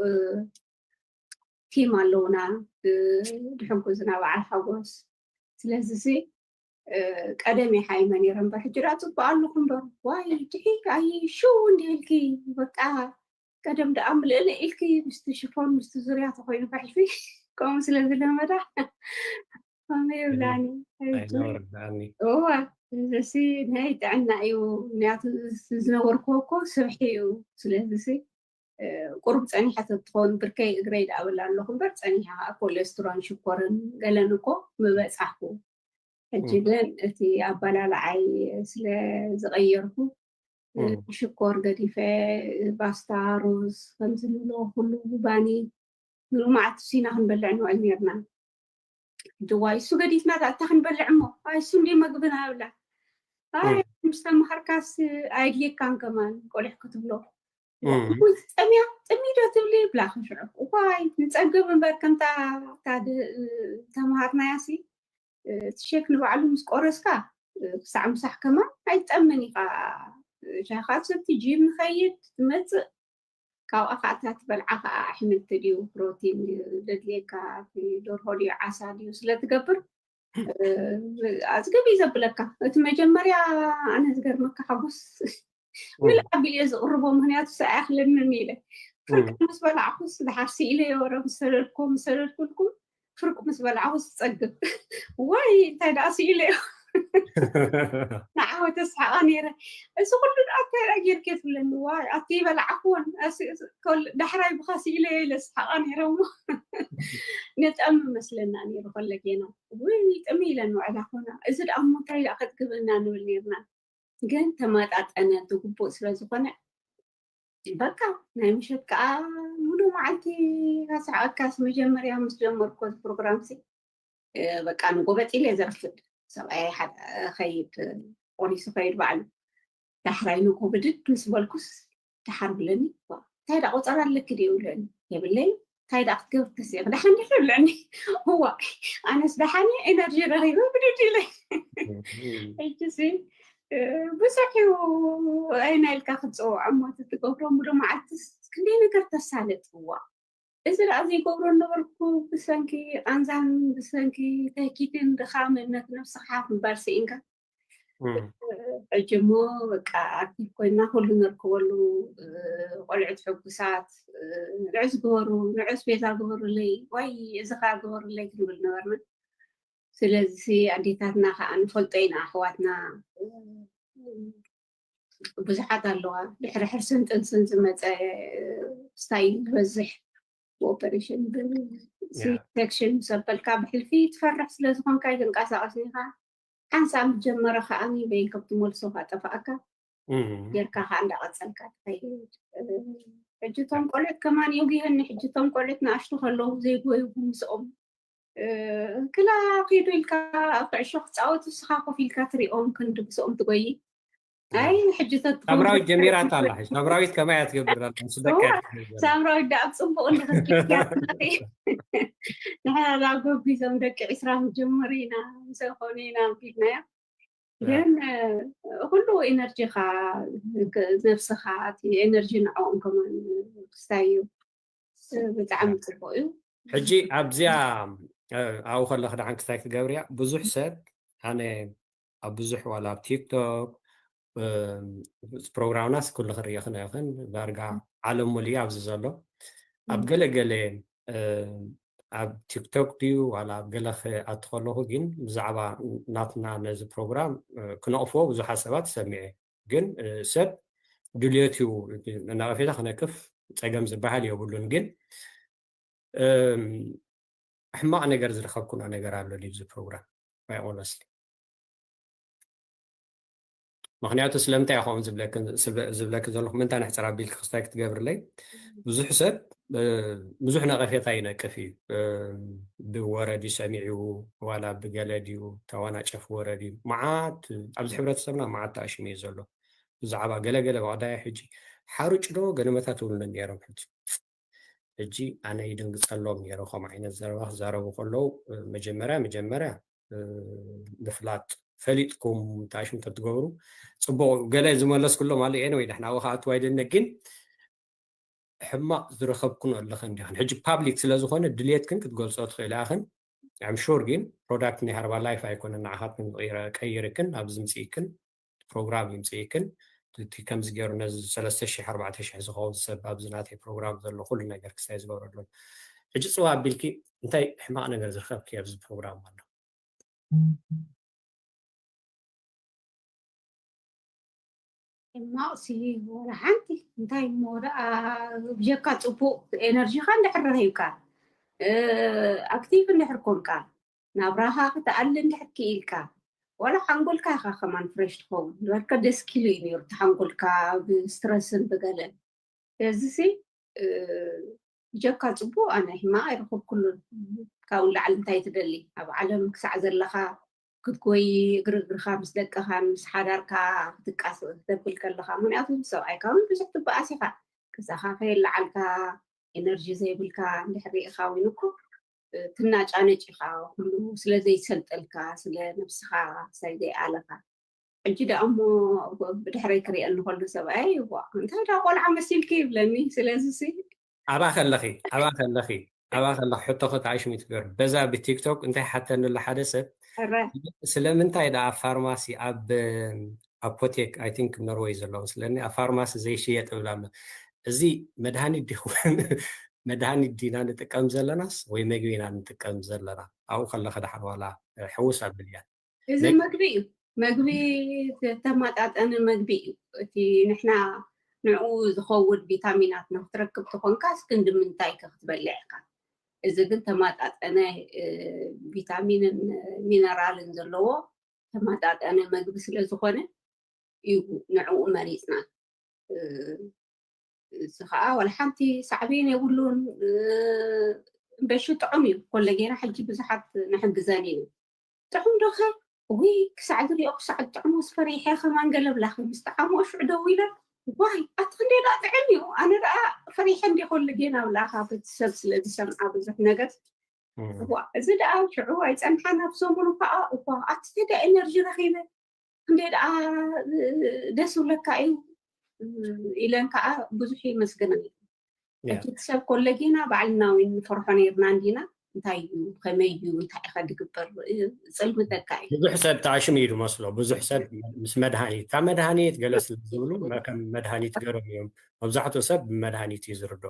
ቲም ኣለውና ዝሕግዙና በዓል ሓጎስ ስለዚ ሲ ቀደም ይሓይመ ነይረ እምበር ሕጂ ደኣ ፅቡቅ ኣለኹ እምበር ዋይ ድሒክ ኣይ ሽው እንዲልኪ በቃ ቀደም ደኣ ምልእልእ ኢልኪ ምስቲ ሽፎን ምስቲ ዙርያ ተኮይኑ ከሕልፊ ከምኡ ስለ ዝለመዳ ከምኡ ይብላኒ። ሕጂ ኣይነወርዳኒ እዋ፣ እዚ ናይ ጥዕና እዩ። ምክንያቱ ዝነበርኩዎ እኮ ስብሒ እዩ። ስለዚ ቁሩብ ጸኒሐ ተትኸውን ብርከይ እግረይ ደኣ እብል ኣለኹ እምበር፣ ጸኒሐ ከዓ ኮሌስትሮን ሽኮርን ገለን እኮ ምበጻሕኩ። ሕጂ ግን እቲ ኣበላልዓይ ስለ ዝቐየርኩ፣ ሽኮር ገዲፈ፣ ባስታ፣ ሩዝ፣ ከምዚ ንብሎ ኩሉ፣ ባኒ፣ ሙሉእ መዓልቲ ሲና ክንበልዕ ንውዕል ነርና። ሕጂ ዋይ እሱ ገዲፍና፣ እታ ክንበልዕ እሞ፣ ኣይ እሱ እንዲ መግብና ይብላ። ኣይ ምስ ተምሃርካስ ኣየድልየካን ከማን ቆሊሕ ክትብሎ። ዋ፣ እም። እሞ ጸምያ፣ ጽምይ ዶ ትብሊ ይብላ ክሽዑ። ዋይ ንጸግብ እምበር፣ ከምታ እታ ድ-፣ ተምሃርናያ ሲ፣ እቲ ሼክ ንባዕሉ ምስ ቆረስካ፣ ክሳዕ ምሳሕ ከማን ኣይትጠምን ኢኻ። ሻኻ ሰቲ ጂም ንኸይድ ትመጽእ፣ ካብኣ ከዓ እታ ትበልዓ ከዓ ኣሕምልቲ ድዩ ፕሮቲን ድዩ ደድልየካ፣ እቲ ደርሆ ድዩ ዓሳ ድዩ ስለ ትገብር፣ ኣጽግብ እዩ ዘብለካ። እቲ መጀመርያ ኣነ ዝገርመካ ሓጎስ ምልእ ኣቢለ እየ ዝቕርቦ፣ ምክንያቱ ሰ ኣይኣኽለንን ኢለ። ፍርቂ ምስ በላዕኩስ ድሓር ስኢለዮ፣ ወረ ምስ ሰደድኩዎ፣ ምስ ሰደድኩልኩም፣ ፍርቂ ምስ በላዕኩስ ትጸግብ። ዋይ እንታይ ደኣ ስኢለዮ። ንዓወ ተስሓቓ ነይረ። እዚ ኩሉ ደኣ እንታይ ደኣ ጌርኪ ትብለኒ። ዋይ ኣቲ በላዕኩዎን፣ ኣስ-፣ ኮል-፣ ዳሕራይ ብኻ ስኢለዮ ኢለ ስሓቓ ነይረ እሞ። ንጠሚ መስለና ነይሩ ከለጌና። ውይ ጥሚ ኢለን ውዕላ ኮና። እዚ ደኣ እሞ እንታይ ደኣ ከጥግበና ንብል ነይርና። ግን ተመጣጠነ፣ እቲ ግቡእ ስለ ዝኾነ፣ በቃ ናይ ምሸት ከዓ ሙሉእ መዓልቲ ኣስሓቐካስ። መጀመርያ ምስ ጀመርኩ እዚ ፕሮግራምሲ፣ እ፣ በቃ ንጎበጥ ኢለ ዘርፍድ። ሰብኣይ ሓደ ኸይድ፣ ቆሪሱ ኸይድ ባዕሉ። ዳሕራይ ንጎ ብድድ ምስ በልኩስ፣ ደሓር ብለኒ፣ "ዋ፣ እንታይ ደኣ ቆጸራ ኣለኪ ድዩ?" ይብለኒ። የብለይ። እንታይ ደኣ ክትገብሪ ተሲእኺ? ደሓን ዲኺ? ይብለኒ። እዋ፣ ኣነስ ደሓን እየ፣ ኤነርጂ ረኺበ ብድድ ኢለ። ሕጂሲ፣ እ፣ ብዙሕ እዩ፣ ኣይና ኢልካ ክትጽውዖ እሞ፣ እቲ ትገብሮ ሙሉእ መዓልትስ ክንደይ ነገር ተሳልጥ። እዋ፣ እዚ ደኣ ዘይገብሮ ነበርኩ፣ ብሰንኪ ቃንዛን ብሰንኪ ተህኪትን ድኻምን ነቲ ነብስኻ ሓፍ ምባል ስኢንካ። እም። ሕጂ እሞ በቃ ኣክቲቭ ኮይና ኩሉ ነርክበሉ፣ እ፣ ቆልዑት ሕጉሳት፣ እ፣ ንዑ ዝግበሩ፣ ንዑ ኣስቤዛ ግበሩለይ፣ ወይ እዚ ኸኣ ግበሩለይ ክንብል ነበርና። ስለዚ ኣዴታትና ኸኣ ንፈልጦ ኢና፣ ኣሕዋትና፣ እ፣ ብዙሓት ኣለዋ። ድሕሪ ሕርስን ጥንስን ዝመጸ ስታይ ዝበዝሕ ብኦፐሬሽን፣ ብሲ ያ። ሴክሽን ምስ ኣበልካ ብሕልፊ ትፈርሕ ስለ ዝኾንካ ኣይትንቀሳቐስን ኢኻ። ሓንሳብ ምስ ጀመረ ከኣ በይን ከም ትመልሶ ከኣ ጠፋእካ እም። ጌርካ ከኣ እንዳቐጸልካ ትኸይድ። እ፣ ሕጂ እቶም ቆልዑት ከማን የጉየኒ። ሕጂ እቶም ቆልዑት ንኣሽቱ ከለዉ ዘይጎይጉ ምስኦም፣ እ፣ ክላ ኪዱ ኢልካ ኣብ ኩዕሾ ክጻወቱ ንስኻ ኮፍ ኢልካ ትሪኦም ክንዲ ምስኦም ትጎይ። ኣይ ሕጂ ተትኾን ሳምራዊት ጀሚራታ ኣላ። ሳምራዊት ከማይ እያ ትገብር ኣላ። ምስ ደቃ እያ ትገብር ኣላ። ሳምራዊት ደኣ ኣብ ጽቡቕ እንድሕር ኪድካ ትመሪ። ንሕና ደኣ ጎቢዞም ደቂ ዒስራ ምጀመሪ ኢና፣ ምስ ኮኑ ኢና ኣቢልናዮ። ያ። ግን፣ እ፣ ኩሉ ኤነርጂኻ፣ ክ-፣ ነብስኻ፣ እቲ ኤነርጂ ንዕኦም ከማን ክስታይ እዩ። እ፣ ብጣዕሚ ጽቡቕ እዩ። ሕጂ ኣብዚኣ፣ እ፣ ኣብኡ ከለኺ ደሓን ክስታይ ክትገብርያ፣ ብዙሕ ሰብ፣ ኣነ ኣብ ብዙሕ ዋላ ኣብ ቲክቶክ፣ እ፣ ፕሮግራምናስ ኩሉ ክርእየኽን እኽን፣ ዳርጋ ዓለም ሙሉእ ኣብዚ ዘሎ። ኣብ እም። ገለ ገለ፣ እ፣ ኣብ ቲክቶክ ድዩ ዋላ ኣብ ገለ ክኣቱ ከለኹ ግን ብዛዕባ ናትና ነዚ ፕሮግራም፣ እ፣ ክነቕፍዎ ብዙሓት ሰባት ሰሚዐ። ግን፣ እ፣ ሰብ ድልየቱ ነቐፌታ ክነቅፍ ጸገም ዝበሃል የብሉን። ግን፣ እም፣ ሕማቕ ነገር ዝረኸብኩኖ ነገር ኣሎ ድዩ ኣብዚ ፕሮግራም? Quite honestly። ምኽንያቱ ስለምንታይ እየ ከምኡ ዝብለክን-፣ ዝብለ-፣ ዝብለኪ ዘለኹ፣ ምንታይ ንሕጽር ኣቢልኪ ክስታይ ክትገብርለይ፣ ብዙሕ ሰብ፣ እ፣ ብዙሕ ነቐፌታ ይነቅፍ እዩ። እ፣ ብወረ ድዩ ሰሚዑ፣ ዋላ ብገለ ድዩ ተዋናጨፍ ወረ ድዩ፣ መዓት ኣብዚ ሕብረተሰብና መዓት ተኣሽሙ እዩ ዘሎ። ብዛዕባ ገለ ገለ መቕዳያ ሕጂ ሓሩጭ ዶ ገለመታት ትብሉኒ ነይሮም። ሕጂ፣ ሕጂ ኣነ ይድንግጸሎም ነይረ፣ ከምኡ ዓይነት ዘረባ ክዛረቡ ከለዉ፣ እ፣ መጀመርያ፣ መጀመርያ፣ እ፣ ምፍላጥ ፈሊጥኩም ተኣሽሙ ተትገብሩ ጽቡቕ። ገለ ዝመለስኩሎም ኣሎ። ኤኒወይ፣ ንሕና ኣብኡ ክኣትው ኣይደልን፣ ግን ሕማቕ ዝረኸብክን ኣለኽን ዲኽን? ሕጂ ፓብሊክ ስለ ዝኾነ ድልየትክን ክትገልጾ ትኽእላ ኢኽን። I'm sure ግን ፕሮዳክት ናይ ሃርባል ላይፍ ኣይኮነን ንዓኻትክን ዝቐይረ-፣ ቀይርክን፣ ኣብዚ ምጽኢክን፣ ፕሮግራም ይምጽኢክን። እቲ ከምዚ ገይሩ ነዚ ሰለስተ ሽሕ ኣርባዕተ ሽሕ ዝኸውን ሰብ ኣብዚ ናተይ ፕሮግራም ዘሎ ኩሉ ነገር ክስታይ ዝገብረሉ። ሕጂ ጽዋ ኣቢልኪ እንታይ ሕማቕ ነገር ዝረኸብኪ ኣብዚ ፕሮግራም ኣሎ? ሕማቕ ሲ ወላ ሓንቲ። እንታይ እሞ ደኣ፣ ብጀካ ጽቡቕ ኤነርጂኻ እንድሕር ረኺብካ፣ ኣክቲቭ እንድሕር ኮንካ፣ ናብራኻ ክትኣሊ እንድሕር ክኢልካ፣ ዋላ ሓንጎልካ ኢኻ ከማን ፍሬሽ ትኸውን ዝበልካ ደስ ኪሉ እዩ ነይሩ። እቲ ሓንጎልካ ብስትረስን ብገለን። ስለዚ ሲ ብጀካ ጽቡቕ ኣነ ሕማቕ ኣይረኸብኩሉን። ካብኡ ንላዕሊ እንታይ ትደሊ? ኣብ ዓለም ክሳዕ ዘለኻ ክትጎይ፣ እግሪ እግርኻ ምስ ደቅኻን ምስ ሓዳርካ ክትቃስ ክተብል ከለኻ፣ ምኽንያቱ ሰብኣይካ እውን ብዙሕ ትበኣስ ኢኻ። ገዛኻ ከየለዓልካ፣ ኤነርጂ ዘይብልካ እንድሕር ርኢኻ እውን እኮ ትናጫነጭ ኢኻ። ኩሉ ስለ ዘይሰልጠልካ፣ ስለ ነብስኻ ሳይ ዘይኣለኻ። ሕጂ ደኣ እሞ ብድሕረይ ክሪአኒ ከሎ ሰብኣይ፣ ዋ እንታይ ደኣ ቆልዓ መሲልኪ ይብለኒ። ስለዚ ሲ ኣብኣ ከለኺ ኣብኣ ከለኺ ኣብኣ ከለኺ ሕቶኺ ተኣሽሚት ገሩ በዛ ብቲክቶክ እንታይ ሓተኒ ኣሎ ሓደ ሰብ፣ ሕረ ስለምንታይ ደኣ ፋርማሲ ኣብ ኣፖቴክ፣ ኣይ ቲንክ ኖርወይ ዘለዉ ስለኒ፣ ኣብ ፋርማሲ ዘይሽየጥ እብል ኣሎ። እዚ መድሃኒት ዲኹን? መድሃኒት ዲና ንጥቀም ዘለናስ ወይ መግቢ ኢና ንጥቀም ዘለና? ኣብኡ ከለኺ ደሓን ዋላ ሕውስ ኣብልያ። እዚ መግ- መግቢ እዩ። መግቢ ዝተመጣጠነ መግቢ እዩ። እቲ ንሕና ንዕኡ ዝኸውን ቪታሚናት ንክትረክብ ተኾንካስ ክንዲ ምንታይ ከ ክትበልዕ ኢኻ? እዚ ግን ተመጣጠነ እ፣ ቪታሚንን ሚነራልን ዘለዎ ተመጣጠነ መግቢ ስለ ዝኾነ እዩ ንዕኡ መሪፅና። እ፣ እዚ ከዓ ዋላ ሓንቲ ሳዕቤን የብሉን። እ፣ እምበሺ ጥዑም እዩ። ኮለጌና ሕጂ ብዙሓት ንሕግዘን እዩ። ጥዑም ዶኸ? ውይ ክሳዕ ዝሪኦ ክሳዕ ዝጥዕሞ ፈሪሐ ከማን ገለ ብላኺ ምስ ጠዓሞ ሽዑ ደው ኢለ ዋይ ኣቲ ክንደይ ደኣ ጥዕም እዩ። ኣነ ደኣ ፈሪሐ እንዲ ኮለጌና ብላኻ ቤተሰብ ስለ ዝሰምዓ ብዙሕ ነገር እዋ እዚ ደኣ ሽዑ ኣይጸንሓን ኣብ ሰሙኑ ከዓ እዋ ኣቲ ደኣ ኤነርጂ ረኺበ እንዴ ደኣ ደስ ይብለካ እዩ ኢለን ከዓ ብዙሕ ይመስገነን። ያ። እቲ ሰብ ኮለጌና ባዕልና እውን ንፈርሖ ነይርና እንዲና እንታይ እዩ ከመይ እዩ እንታይ ኢኻ ድግበር ጽልምተካ እዩ። ብዙሕ ሰብ ተኣሽም እዩ ዝመስሎ። ብዙሕ ሰብ ምስ መድሃኒት ካብ መድሃኒት ገለ ስለ ዝብሉ ከም መድሃኒት ገሮም እዮም። መብዛሕትኡ ሰብ ብመድሃኒት እዩ ዝርዶ።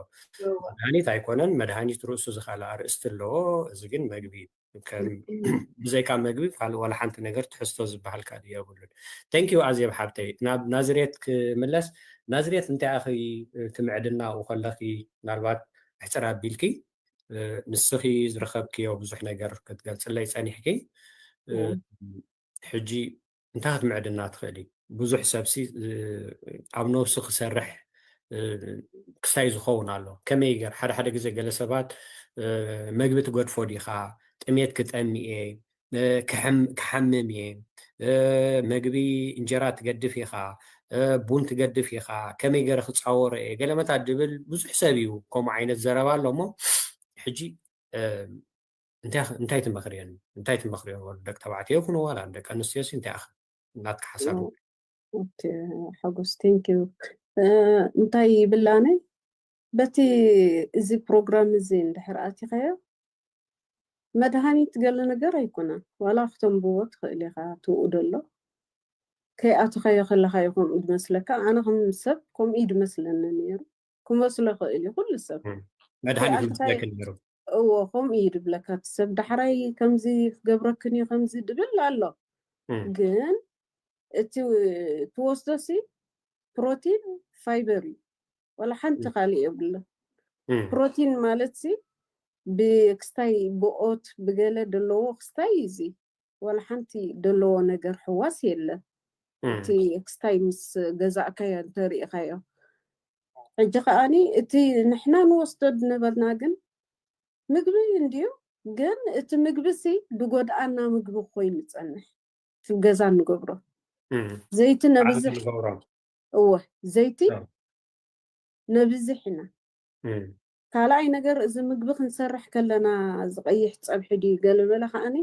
እዋ። መድሃኒት ኣይኮነን። መድሃኒት ርእሱ ዝኻለ ኣርእስቲ ኣለዎ። እዚ ግን መግቢ እዩ። ከም ብዘይካ መግቢ ካልእ ዋላ ሓንቲ ነገር ትሕዝቶ ዝበሃል ካልእ የብሉን። Thank you ኣዜብ ሓብተይ። ናብ ናዝሬት ክምለስ። ናዝሬት እንታይ ኣኺ ትምዕድና ኣብኡ ከለኺ ምናልባት ኣሕፅር ኣቢልኪ እ፣ ንስኺ ዝረኸብክዮ ብዙሕ ነገር ክትገልፅለይ ፀኒሕኪ እ፣ እም። ሕጂ እንታይ ክትምዕድና ትኽእሊ? ብዙሕ ሰብሲ እ፣ ኣብ ነብሱ ክሰርሕ እ፣ ክስታይ ዝኸውን ኣሎ። ከመይ ገር ሓደ ሓደ ግዜ ገለ ሰባት እ፣ መግቢ ትገድፎ ዲኻ? ጥሜት ክጠሚ እየ፣ እ፣ ክሕም- ክሓምም እየ፣ እ፣ መግቢ እንጀራ ትገድፍ ኢኻ፣ እ፣ ቡን ትገድፍ ኢኻ፣ ከመይ ገረ ክፃወሮ እየ ገለመታት ድብል ብዙሕ ሰብ እዩ። ከምኡ ዓይነት ዘረባ ኣሎ እሞ ሕጂ እ፣ እንታይ እንታይ ትመኽርየን እንታይ ትመኽርየን ወሉ ደቂ ተባዕትዮ ይኹኑ ዋላ ደቂ ኣንስትዮ ሲ እንታይ ኣኸ ናትካ ሓሳብ ኦኬ፣ ሓጎስ ቴንኪዩ። እንታይ ይብላነ በቲ እዚ ፕሮግራም እዚ እንድሕር ኣቲኸዮ መድሃኒት ገለ ነገር ኣይኮነን። ዋላ ክተንብቦ ትኽእል ኢኻ ትውኡ ደሎ ከይኣተኸዮ ከለኻ እዩ ከምኡ ዝመስለካ። ኣነ ከም ሰብ ከምኡ እዩ ዝመስለኒ ነይሩ። ክመስሎ ይኽእል እዩ ኩሉ ሰብ። መድሃኒት ከይኣተኸዮ ይመስለክ ነይሩ። እዎ ከምኡ እዩ ዝብለካ እቲ ሰብ። ዳሕራይ ከምዚ ክገብረክን እዩ ከምዚ ድብል ኣሎ። እም፣ ግን እቲ ትወስዶ ሲ ፕሮቲን ፋይበር እዩ። ዋላ ሓንቲ እም፣ ካልእ የብሉ። እም፣ ፕሮቲን ማለት ሲ ብክስታይ ብኦት ብገለ ደለዎ ክስታይ እዩ እዚ። ዋላ ሓንቲ ደለዎ ነገር ሕዋስ የለን። እም፣ እቲ ክስታይ ምስ ገዛእካዮ እንተሪኢኻዮ። ሕጂ ከኣኒ እቲ ንሕና ንወስዶ ዝነበርና ግን ምግቢ እንድዩ፣ ግን እቲ ምግቢ ሲ ዝጎድኣና ምግቢ ኮይኑ ይጸንሕ። እቲ ገዛ እንገብሮ እም። ዘይቲ ባዕልና ነብዝሕ ንገብሮ። እወ ዘይቲ እም፣ ነብዝሕ ኢና። እም፣ ካልኣይ ነገር እዚ ምግቢ ክንሰርሕ ከለና ዝቐይሕ ጸብሒ ድዩ ገለ መለ ከኣኒ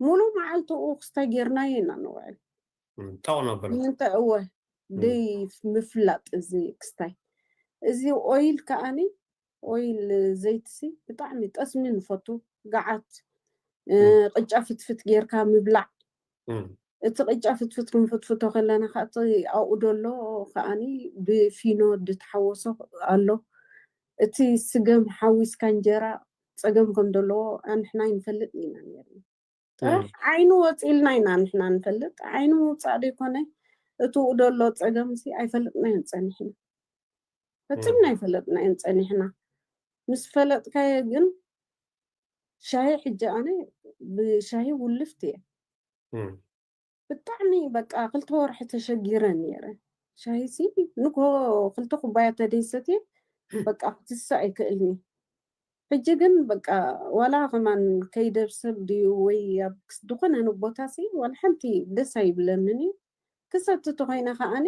ሙሉ መዓልቲ ኡ ክስታይ ጌርናዮ ኢና ንውዕል። እም፣ ጠቕ ነብሎ። ንምንታይ እወ እም፣ ደይ ምፍላጥ እዚ ክስታይ እዚ ኦይል ከኣኒ ኦይል ዘይትሲ ብጣዕሚ ጠስሚ ንፈቱ ገዓት እ፣ እም፣ ቅጫ ፍትፍት ጌርካ ምብላዕ እም፣ እቲ ቅጫ ፍትፍት ክንፍትፍቶ ከለና ከዓ እቲ ኣብኡ ደሎ ከኣኒ ብፊኖ ዝተሓወሶ ኣሎ እቲ ስገም ሓዊስካ እንጀራ ጸገም ከም ዘለዎ ኣንሕና ይንፈልጥ ኢና ነርና። ጥራሕ ዓይኑ ወፂልና ኢና ንሕና ንፈልጥ። ዓይኑ ምውፃእ ዘይኮነ እትኡ ደሎ ፀገም ሲ ኣይፈልጥናዮን ፀኒሕና፣ ፈፂምና ኣይፈለጥናዮን ፀኒሕና። ምስ ፈለጥካዮ ግን ሻሂ ሕጂ ኣነ ብሻሂ ውልፍት እየ። ብጣዕሚ በቃ ክልተ ወርሒ ተሸጊረ ነይረ። ሻሂ ሲ ንግሆ ክልተ ኩባያ ተደይሰትየ በቃ ክትሳ ኣይክእልኒ። ሕጂ ግን በቃ ዋላ ከማን ከይደብ ሰብ ድዩ ወይ ኣብ ክስ- ዝኾነ ንቦታ ሲ ዋላ ሓንቲ ደስ ኣይብለንን እዩ። ክሰቲ ተኮይነ ከዓኒ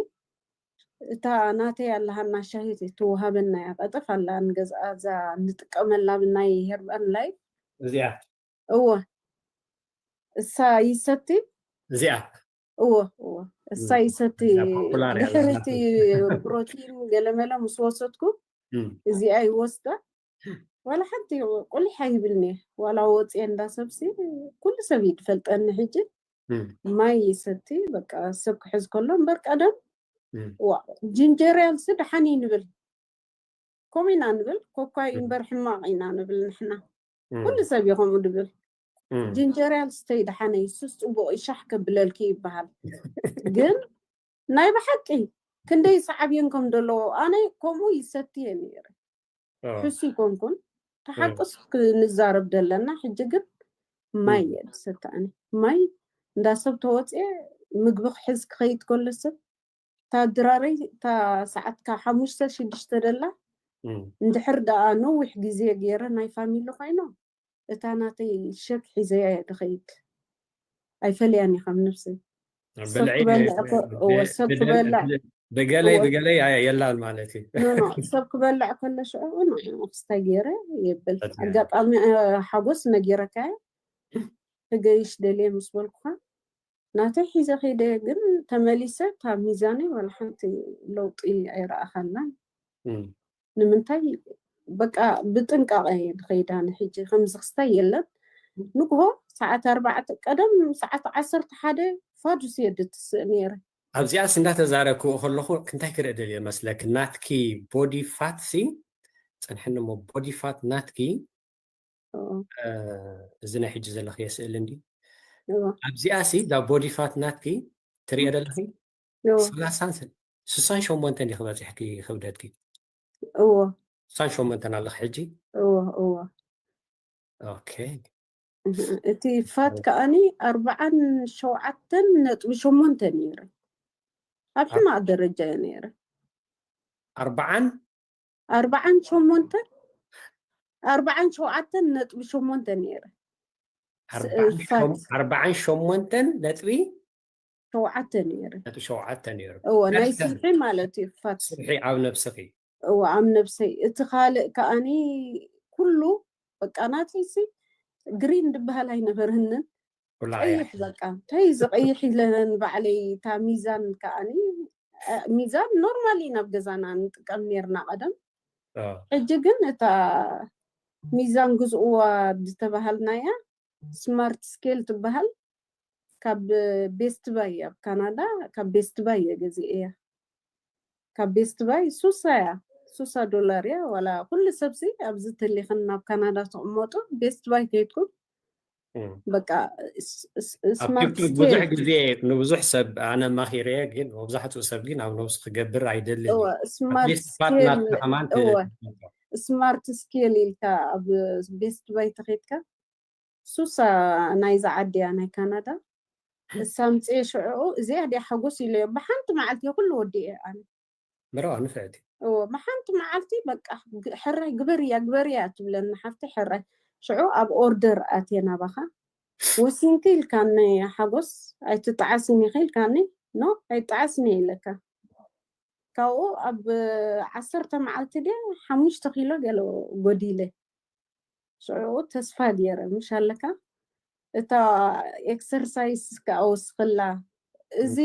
እታ ናተይ ኣለሃና ሻሂ ትወሃበና እያ። ቀጠፍ ኣላ ንገዝኣ እዛ ንጥቀመላ ብናይ ሄርባን ላይፍ እዚኣ እወ እሳ ይሰቲ እዚኣ እወ እወ እሳ ይሰቲ እዛ ፖፑላር እያ ድሕርቲ ፕሮቲን ገለመለ ምስ ወሰድኩ እም፣ እዚኣ ይወስዳ ዋላ ሓንቲ ቁሊሕ ኣይብልኒ ዋላ ወፅየ እንዳሰብሲ ኩሉ ሰብ ይድፈልጠኒ ሕጂ እም፣ ማይ ይሰቲ በቃ ሰብ ክሕዝ ከሎ እምበር ቀደም እም፣ ዋ ጅንጀርያልሲ ደሓን እዩ ንብል ከምኡ ኢና ንብል ኮኳይ እምበር ሕማቕ ኢና ንብል ንሕና እም፣ ኩሉ ሰብ እዩ ከምኡ ድብል እም፣ ጅንጀርያል ስተይ ደሓነ ይሱስ ፅቡቅ ይሻሕ ከብለልኪ ይበሃል ግን ናይ ብሓቂ ክንደይ ሰዓብየን ከም ዘለዎ ኣነ ከምኡ ይሰትየ ነይረ ኦ፣ ሕሱ ይኮንኩን ተሓቅስ ክንዛረብ ደለና ሕጂ ግን ማይ እየ ዝሰቲ ኣነ ማይ እንዳ ሰብ ተወፅየ ምግቢ ክሕዝ ክኸይድ ከሎ ሰብ እታ ድራረይ እታ ሰዓትካ ሓሙሽተ ሽዱሽተ ደላ እም፣ እንድሕር ደኣ ነዊሕ ግዜ ገይረ ናይ ፋሚሊ ኮይኖም እታ ናተይ ሸክ ሒዘያ እየ ድኸይድ ኣይፈልያን እየ ከም ነብሰይ ሰብ ብልዒ ክበልዕ ከ- እወ፣ ሰብ ክበልዕ ብገለይ እወ። ብገለይ ኣየ- የላን ማለት እዩ ኖ ኖ ሰብ ክበልዕ ከሎ ሽዑ ንዕኡ ክስታይ ገይረ የብል ፈትያ። ኣጋጣሚ እ፣ ሓጎስ ነጊረካዮ ክገይሽ ደልየ ምስ በልኩካ ናተይ ሒዘ ከይደ ግን ተመሊሰ ካብ ሚዛነይ ዋላ ሓንቲ ለውጢ ኣይረኣኻላን እም፣ ንምንታይ በቃ ብጥንቃቐ እየ ዝኸይዳ ንሕጂ ከምዚ ክስታይ የለን ንግሆ ሰዓት ኣርባዕተ ቀደም ሰዓት ዓሰርተ ሓደ ፋዱስ እየ ድትስእ ነይረ ኣብዚኣስ እንዳተዛረብክዎ ከለኹ እንታይ ክርኢ ደልየ መስለክ ናትኪ ቦዲ ፋት ሲ ፅንሕኒ ሞ ቦዲ ፋት ናትኪ ኦ፣ እ፣ እዚ ናይ ሕጂ ዘለኽዮ ስእሊ እንዲ እዎ፣ ኣብዚኣ ሲ እዛ ቦዲ ፋት ናትኪ ትሪኦ ደለኺ እዎ፣ ሰላሳን ስሳን ሸሞንተን ዲኺ በፂሕኪ ክብደትኪ እዎ፣ ስሳን ሸሞንተን ኣለኺ ሕጂ እዎ፣ እዎ። ኦኬ እቲ ፋት ከኣኒ ኣርባዓን ሸውዓተን ነጥቢ ሸሞንተ ነይረ ኣብ ሕማቕ ደረጃ እየ ነይረ ኣርባዓን ኣርባዓን ሸሞንተን ኣርባዓን ሸውዓተን ነጥቢ ሸሞንተ ነይረ ኣርባዓን ፋት ሸም- ኣርባዓን ሸሞንተን ነጥቢ ሸውዓተ ነይረ ነጥቢ ሸውዓተ ነይሩ እዎ ናይ ነፍሰ- ስብሒ ማለት እዩ ፋት ስብሒ ኣብ ነብስኺ እዎ ኣብ ነብሰይ እቲ ካልእ ከኣኒ ኩሉ በቃ ናተይሲ ግሪን ድበሃል ኣይነበርህንን ኩላ እያ ቀይሕ በቃ እንታይ ዝቀይሕ ኢለንን ባዕለይ እታ ሚዛን ከኣኒ እ፣ ሚዛን ኖርማሊ ናብ ገዛና ንጥቀም ነርና ቀደም ኦ፣ ሕጂ ግን እታ ሚዛን ግዝእዋ ዝተባሃልናያ ስማርት ስኬል ትበሃል ካብ ቤስት ባይ ኣብ ካናዳ ካብ ቤስት ባይ እየ ገዚኤያ ካብ ቤስት ባይ ሱሳ እያ ሱሳ ዶላር እያ ዋላ ኩሉ ሰብሲ ኣብዚ ተሊኽን ናብ ካናዳ ትቕመጡ ቤስት ባይ ከይድኩም እም። በቃ ስ- ስ- ኣብ ስማርት ቲክቶክ ብዙሕ ስኬል ጊዜ ንብዙሕ ሰብ ኣነ ማኺረየ ግን መብዛሕትኡ ሰብ ግን ኣብ ነብሱ ክገብር ኣይደልን እወ እዩ ስማርት ኣትሊስት ፋት ስኬል ናትካ ከማን እወ ስማርት ስኬል ኢልካ ኣብ ቤስት ባይ ተኸይድካ ሱሳ ናይዛ ዓዲ እያ ናይ ካናዳ እሳ ምፅኤ ሽዕኡ እዚኣ ድያ ሓጎስ ኢለዮ ብሓንቲ መዓልቲ ኩሉ ወዲኤ ኣነ መረዋ ንፍዕቲ እዎ ብሓንቲ መዓልቲ በቃ ግ- ሕራይ ግበርያ ግበርያ ትብለኒ ሓፍቲ ሕራይ ሽዑ ኣብ ኦርደር ኣትየ ናባኻ ወሲንኪ ኢልካኒ ሓጎስ ኣይትጠዓስን ኢኺ ኢልካኒ ኖ ኣይጠዓስን እየ ኢለካ ካብኡ ኣብ ዓሰርተ መዓልቲ ድያ ሓሙሽተ ኪሎ ገለ ጎዲለ ሽዑ ተስፋ ገይረ ምሽ ኣለካ እታ ኤክሰርሳይስ ከዓ ወስኽላ እዚ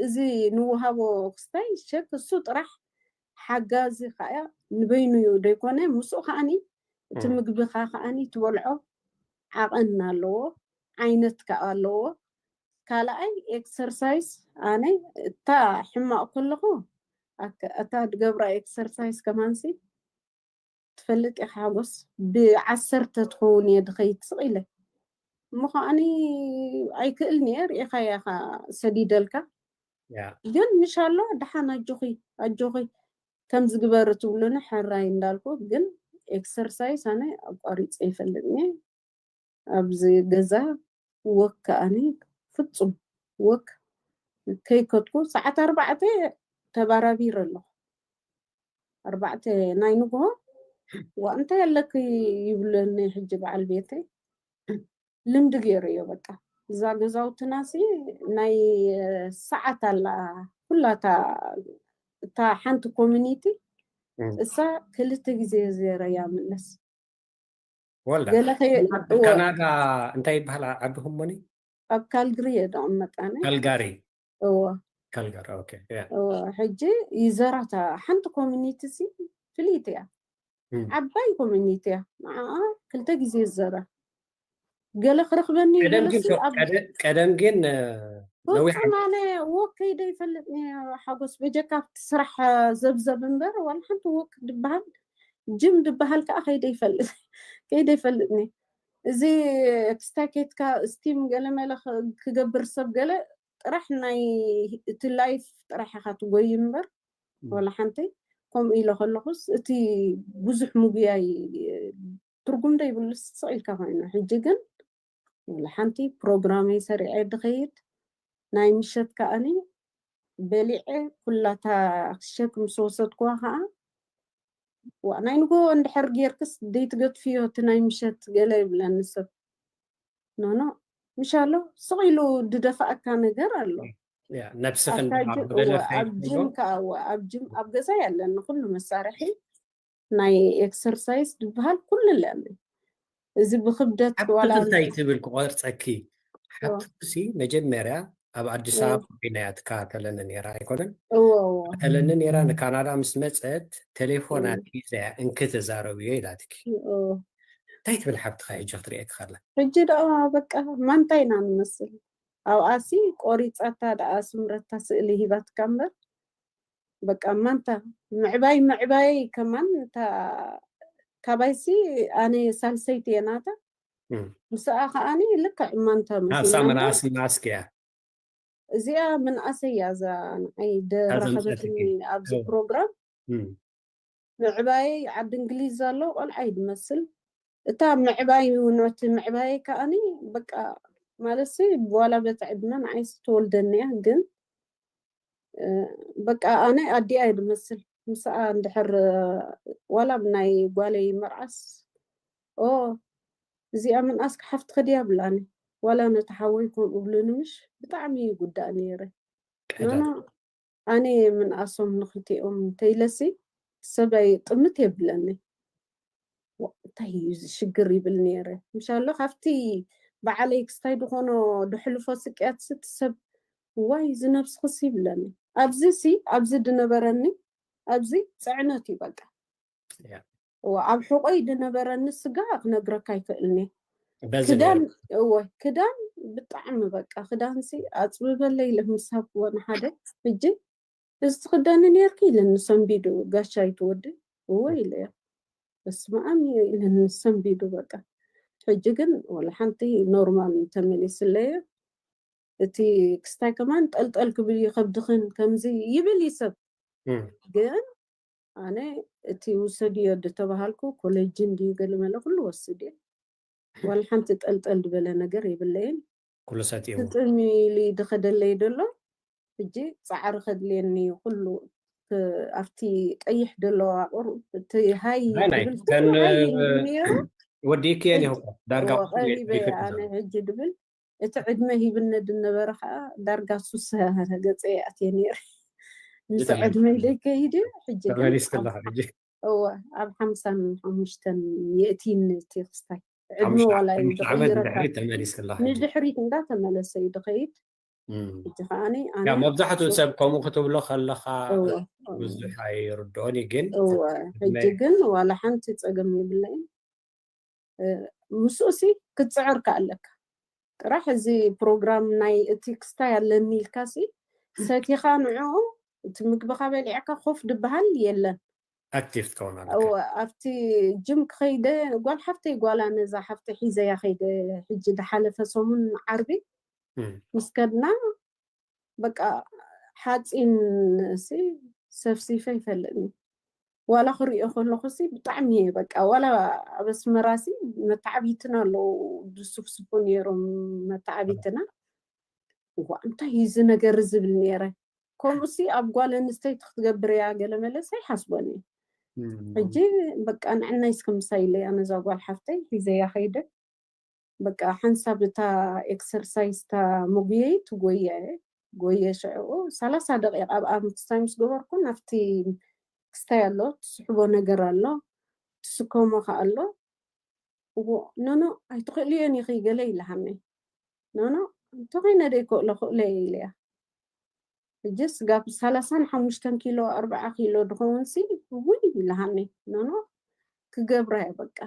እዚ ንውሃቦ ክስታይ ሸክ እሱ ጥራሕ ሓጋዚ ከዓ ንበይኑ እዩ ዘይኮነ ምስኡ ከዓኒ እቲ እም። ምግብኻ ከዓኒ ትበልዖ ዓቐን ኣለዎ ዓይነት ከዓ ኣለዎ ካልኣይ ኤክሰርሳይስ ኣነ እታ ሕማቕ ከለኹ ኣከ- እታ ድገብራ ኤክሰርሳይስ ከማንሲ ትፈልጥ ኢኻ ሓጎስ፣ ብዓሰርተ ትኸውን እየ ድኸይድ ስቕ ኢለ። እሞ ከዓኒ ኣይክእልን እየ፣ ርኢኻያ ኢኻ ሰዲደልካ። ያ ግን ምሻሎ ደሓን ኣጆኺ ኣጆኺ ከምዚ ግበሪ ትብሉኒ ሕራይ እንዳልኩ፣ ግን ኤክሰርሳይስ ኣነ ኣቋሪፀ ይፈልጥኒ። ኣብዚ ገዛ ወክ ከኣኒ ፍጹም ወክ ከይከድኩ ሰዓት ኣርባዕተ ተባራቢረ ኣለኹ። ኣርባዕተ ናይ ንግሆ ዋ እንታይ ኣለኪ ይብለኒ ሕጂ በዓል ቤተይ። ልምዲ ገይረዮ በቃ። እዛ ገዛውትና ሲ ናይ ሰዓት ኣላ ኩላታ እታ ሓንቲ ኮሚኒቲ እም። እሳ ክልተ ግዜ ዘረያ ምለስ ወላ ገለ ከየ- ኣብ እወ። ካናዳ እንታይ ይበሃል ዓዲ ሁሞኒ? ኣብ ካልግሪ እየ ደቐመጣነ ካልጋሪ። እወ ካልጋሪ፣ ኦኬ፣ ያ። እወ። ሕጂ ይዘራታ ሓንቲ ኮሚኒቲ ሲ ፍልይቲ እያ። እም። ዓባይ ኮሚኒቲ እያ። ንዓኣ ክልተ ግዜ ይዘራ። ገለ ክረኽበኒ እዩ ቀደም ገለ ግን ሲ ኣብ ቀደ- ቀደም ግን እ፣ ነዊሕ ፍጹም ኣነ ወክ ከይደ ይፈልጥኒ። ሓጎስ በጀካ ኣብቲ ስራሕ ዘብዘብ እምበር ዋላ ሓንቲ ወክ ድበሃል ጅም ድበሃል ከዓ ከይደ ይፈልጥ ከይደ ይፈልጥኒ። እዚ ክስታይ ኬትካ ስቲም ገለ መለ ክ- ክገብር ሰብ ገለ ጥራሕ ናይ እቲ ላይፍ ጥራሕ ኢኻ ትጎይ እምበር እም። ዋላ ሓንቲ ከምኡ ኢለ ከለኹስ እቲ ብዙሕ ምጉያይ ትርጉም ዘይብሉ ስቕ ኢልካ ኮይኑ። ሕጂ ግን ዋላ ሓንቲ ፕሮግራመይ ሰሪዐ ድኸይድ ናይ ምሸት ከኣኒ በሊዐ ኩላታ ሸክ ምስ ወሰድኩዋ ከዓ ዋ ናይ ንጎ እንድሕር ጌርክስ ደይትገጥፍዮ እቲ ናይ ምሸት ገለ ይብለኒ ሰብ። ኖኖ ምሻሎ ስቕ ኢሉ ድደፋእካ ነገር ኣሎ። ያ፣ ነብስኽን ኣብታ ድማ ጅም ብገለ እወ፣ ኣብ ከይትብሎ። ጅም ከ እወ፣ ኣብ ጅም ኣብ ገዛይ ኣለኒ ኩሉ መሳርሒ ናይ ኤክሰርሳይስ ዝበሃል ኩሉ ኣለኒ። እዚ ብክብደት ሓብትኺ ዋላ እንታይ ትብል ክቆርፀኪ? ሓብትኺ ሲ መጀመርያ ኣብ ኣዲስ እወ፣ ኣበባ ኮይና እያ ትከታተለኒ ነይራ ኣይኮነን? እወ፣ እወ። ትከታተለኒ ነይራ። ንካናዳ ምስ መፀት ቴሌፎና እም፣ ሒዘ እያ እንኪ ተዛረብዮ ኢላትኪ። እወ። እንታይ ትብል ሓብትኻ ሕጂ ክትርእየኪ ከላ? ሕጂ ደኣ በቃ ማንታ ኢና ንመስል። ኣብኣሲ ቆሪፃታ ደኣ ስምረታ ስእሊ ሂባትካ እምበር በቃ ማንታ ምዕባይ ምዕባይ ከማን እታ ካባይሲ ኣነ ሳልሰይቲ እየ ናታ። እም። ምስኣ ከዓኒ ልክዕ ማንታ ናሳ መሲላ እምበር መናእስ መናእስክ እያ። እዚኣ ምንኣሰይ እያ እዛ ንዓይ እዛ ዘምፀትኪ። ደራኸበትኒ ኣብዚ እወ። ፕሮግራም። እም። ምዕባየይ ዓዲ እንግሊዝ ዘሎ ቆልዓ እዩ ዝመስል። እታ ምዕባይ ነቲ ምዕባየይ ከዓኒ በቃ ማለት ሲ ዋላ በቲ ዕድመ ንዓይስ ትወልደኒ እያ ግን እ፣ በቃ ኣነ ኣዲኣ እየ ዝመስል። ምስኣ እንድሕር ዋላ ብናይ ጓለይ መርዓስ ኦ እዚኣ ምንኣስካ ሓፍትኺ ድያ ብላኒ። ዋላ ነቲ ሓወይ ከምኡ ብሉኒ ምሽ ብጣዕሚ ይጉዳእ ነይረ። ኖኖ ቀደም ኣነ ምንኣሶም ንክልቲኦም እንተይለሲ ሰበይ ጥምት የብለኒ። ዋ፣ እንታይ እዩ እዚ ሽግር ይብል ነይረ። ምሻሎ ካብቲ በዓለይ ክስታይ ዝኾኖ ድሕልፎ ስቅያት ስቲ ሰብ ዋይ እዚ ነብስኽስ ይብለኒ። ኣብዚ ሲ ኣብዚ ድነበረኒ ኣብዚ ፅዕነት እዩ በቃ። ያ። እወ፣ ኣብ ሕቆይ ድነበረኒ ስጋ ክነግረካ ኣይክእልኒ። በዚ ክዳን ነይሩ። እወ ክዳን ብጣዕሚ በቃ ክዳንሲ ኣፅብበለይ ኢለ ምስ ሃብክዎ ንሓደ ሕጂ እዚ ትኽደኒ ነርኪ ኢለኒ ሰንቢዱ ጋሻ ይትወዲ እወ ኢለዮ። በስመ ኣብ ኢለኒ ሰንቢዱ በቃ። ሕጂ ግን ወላ ሓንቲ ኖርማል ተመሊስለዮ። እቲ ክስታይ ከማን ጠልጠል ክብል እዩ ከብድኽን ከምዚ ይብል እዩ ሰብ። እም። ግን ኣነ እቲ ውሰድዮ ድተባሃልኩ ኮሌጅን ድዩ ገለመለ ኩሉ ወስድ እየ። ዋላ ሓንቲ ጠልጠል ዝበለ ነገር የብለይን። ኩሉ ሰትዩ። ግጥም ኢሉ ድኸደለይ ደሎ ሕጂ ፃዕሪ ከድልየኒ እዩ ኩሉ ክ- ኣብቲ ቀይሕ ደለዋ ቁር እቲ ሃይ ናይ ናይ ድብል ተን ኩሉ ሃይ ይብል ነይሩ። ወዲእክየን ሕጂ ይኹ ዳርጋ እወ ኩሉ ቀሪበ ይፍት ኣነ ሕጂ ድብል እቲ ዕድመ ሂብነ ድነበረ ከዓ ዳርጋ ሱስ ገፀ ኣትየ ነይረ። ምስ ይተመልስ ዕድመ ደይከይድ እዩ ሕጂ ግን ተመሊስክላ ኣብ ሕጂ እወ ኣብ ሓምሳን ሓሙሽተን የእቲኒ እቲ ክስታይ ዕድመ ሓሙሽተ ዋላ እዩ ሓሙሽተ ዓመት ዝቕይረካ ድሕሪት ተመሊስክላ ሕጂ። ንድሕሪት እንዳተመለሰ እዩ ድኸይድ። እም። ሕጂ ከዓኒ ኣነ ያ መብዛሕትኡ ሱስ ሰብ ከምኡ ክትብሎ ከለኻ እወ ብዙሕ ኣይርድኦን እዩ ግን እወ ሕጂ ግን ዋላ ሓንቲ ፀገም የብለይን። እ፣ ምስኡሲ ክትፅዕር ከኣለካ ጥራሕ እዚ ፕሮግራም ናይ እቲ ክስታይ ኣለኒ ኢልካሲ ሰቲኻ ንዕኡ እቲ ምግብኻ በሊዕካ ኮፍ ድበሃል የለን። ኣክቲቭ ትኸውን ኣለካ። እወ፣ ኣብቲ ጅም ክኸይደ ጓል ሓፍተይ፣ ጓላ ነዛ ሓፍተይ ሒዘያ ከይደ። ሕጂ ዝሓለፈ ሰሙን ዓርቢ እም፣ ምስ ከድና በቃ ሓፂን ሲ ሰፍሲፈ ይፈልጥኒ። ዋላ ክሪኦ ከለኹ ሲ ብጣዕሚ እየ በቃ፣ ዋላ ኣብ ኣስመራ ሲ መተዓቢትና ኣለዉ ዝስፍስፉ ነይሮም መተዓቢትና። እዋ እንታይ እዩ እዚ ነገር ዝብል ነይረ። ከምኡ ሲ ኣብ ጓል ኣንስተይቲ ክትገብር እያ ገለ መለስ ኣይሓስቦን እየ። እም፣ ሕጂ በቃ ንዕናይ እስከ ምሳይ ኢለያ ነዛ ጓል ሓፍተይ ሒዘያ ከይደ። በቃ ሓንሳብ እታ ኤክሰርሳይዝ እታ መጉየይ ትጎየ ጎየ ሽዕኡ ሰላሳ ደቂቃ ኣብኣ ምክስታይ ምስ ገበርኩ ናብቲ ክስታይ ኣሎ ትስሕቦ ነገር ኣሎ ትስከሞ ከ ኣሎ። እዎ ኖኖ ኣይትኽእልዮን ኢኺ ገለ ኢልሃኒ። ኖኖ እንተኾይነ ደይክእሎ ክእሎ እየ ኢለያ። ሕጂ ስጋብ ሰላሳን ሓሙሽተን ኪሎ ኣርብዓ ኪሎ ድኸውን ሲ ውይ ኢልሃኒ። ኖኖ ክገብራ እየ በቃ።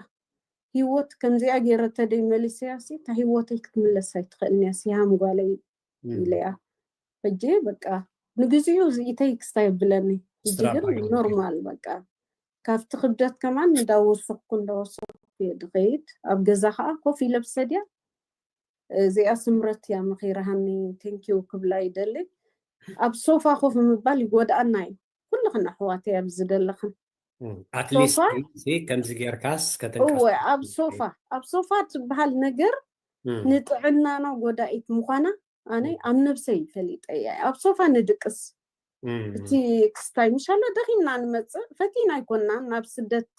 ህይወት ከምዚኣ ገይረ ተደይ መሊሰያ ሲ እታ ህይወተይ ክትምለስ ኣይትኽእልን እያ ሲሃም ጓለይ እም፣ ኢለያ። ሕጂ በቃ ንግዚኡ ዝኢተይ ክስታይ የብለኒ። ሕጂ ግን ስትራባይ ኖርማል በቃ ካብቲ ክብደት ከማን እንዳወሰኽኩ እንዳወሰኽኩ እየ ድኸይድ። ኣብ ገዛ ከዓ ኮፍ ኢለ ብሰድያ እዚኣ ስምረት እያ መኺርሃኒ። ቴንኪው ክብላ ይደሊ። ኣብ ሶፋ ኮፍ ምባል ይጎድኣና እዩ። ኩልኽን ኣሕዋተይ ኣብዚ ዘለኽን ሶፋ ኣትሊስት ከምዚ ጌርካስ እወ ከተንቀሳቕስ ኣብ ሶፋ ኣብ ሶፋ ትበሃል ነገር እም፣ ንጥዕናና ጎዳኢት ምዃና ኣነ ኣብ ነብሰይ ፈሊጠ እየ። ኣብ ሶፋ ንድቅስ እም፣ እቲ ክስታይ ምሻሎ ደኺምና ንመፅእ ፈቲና ኣይኮንናን። ናብ ስደት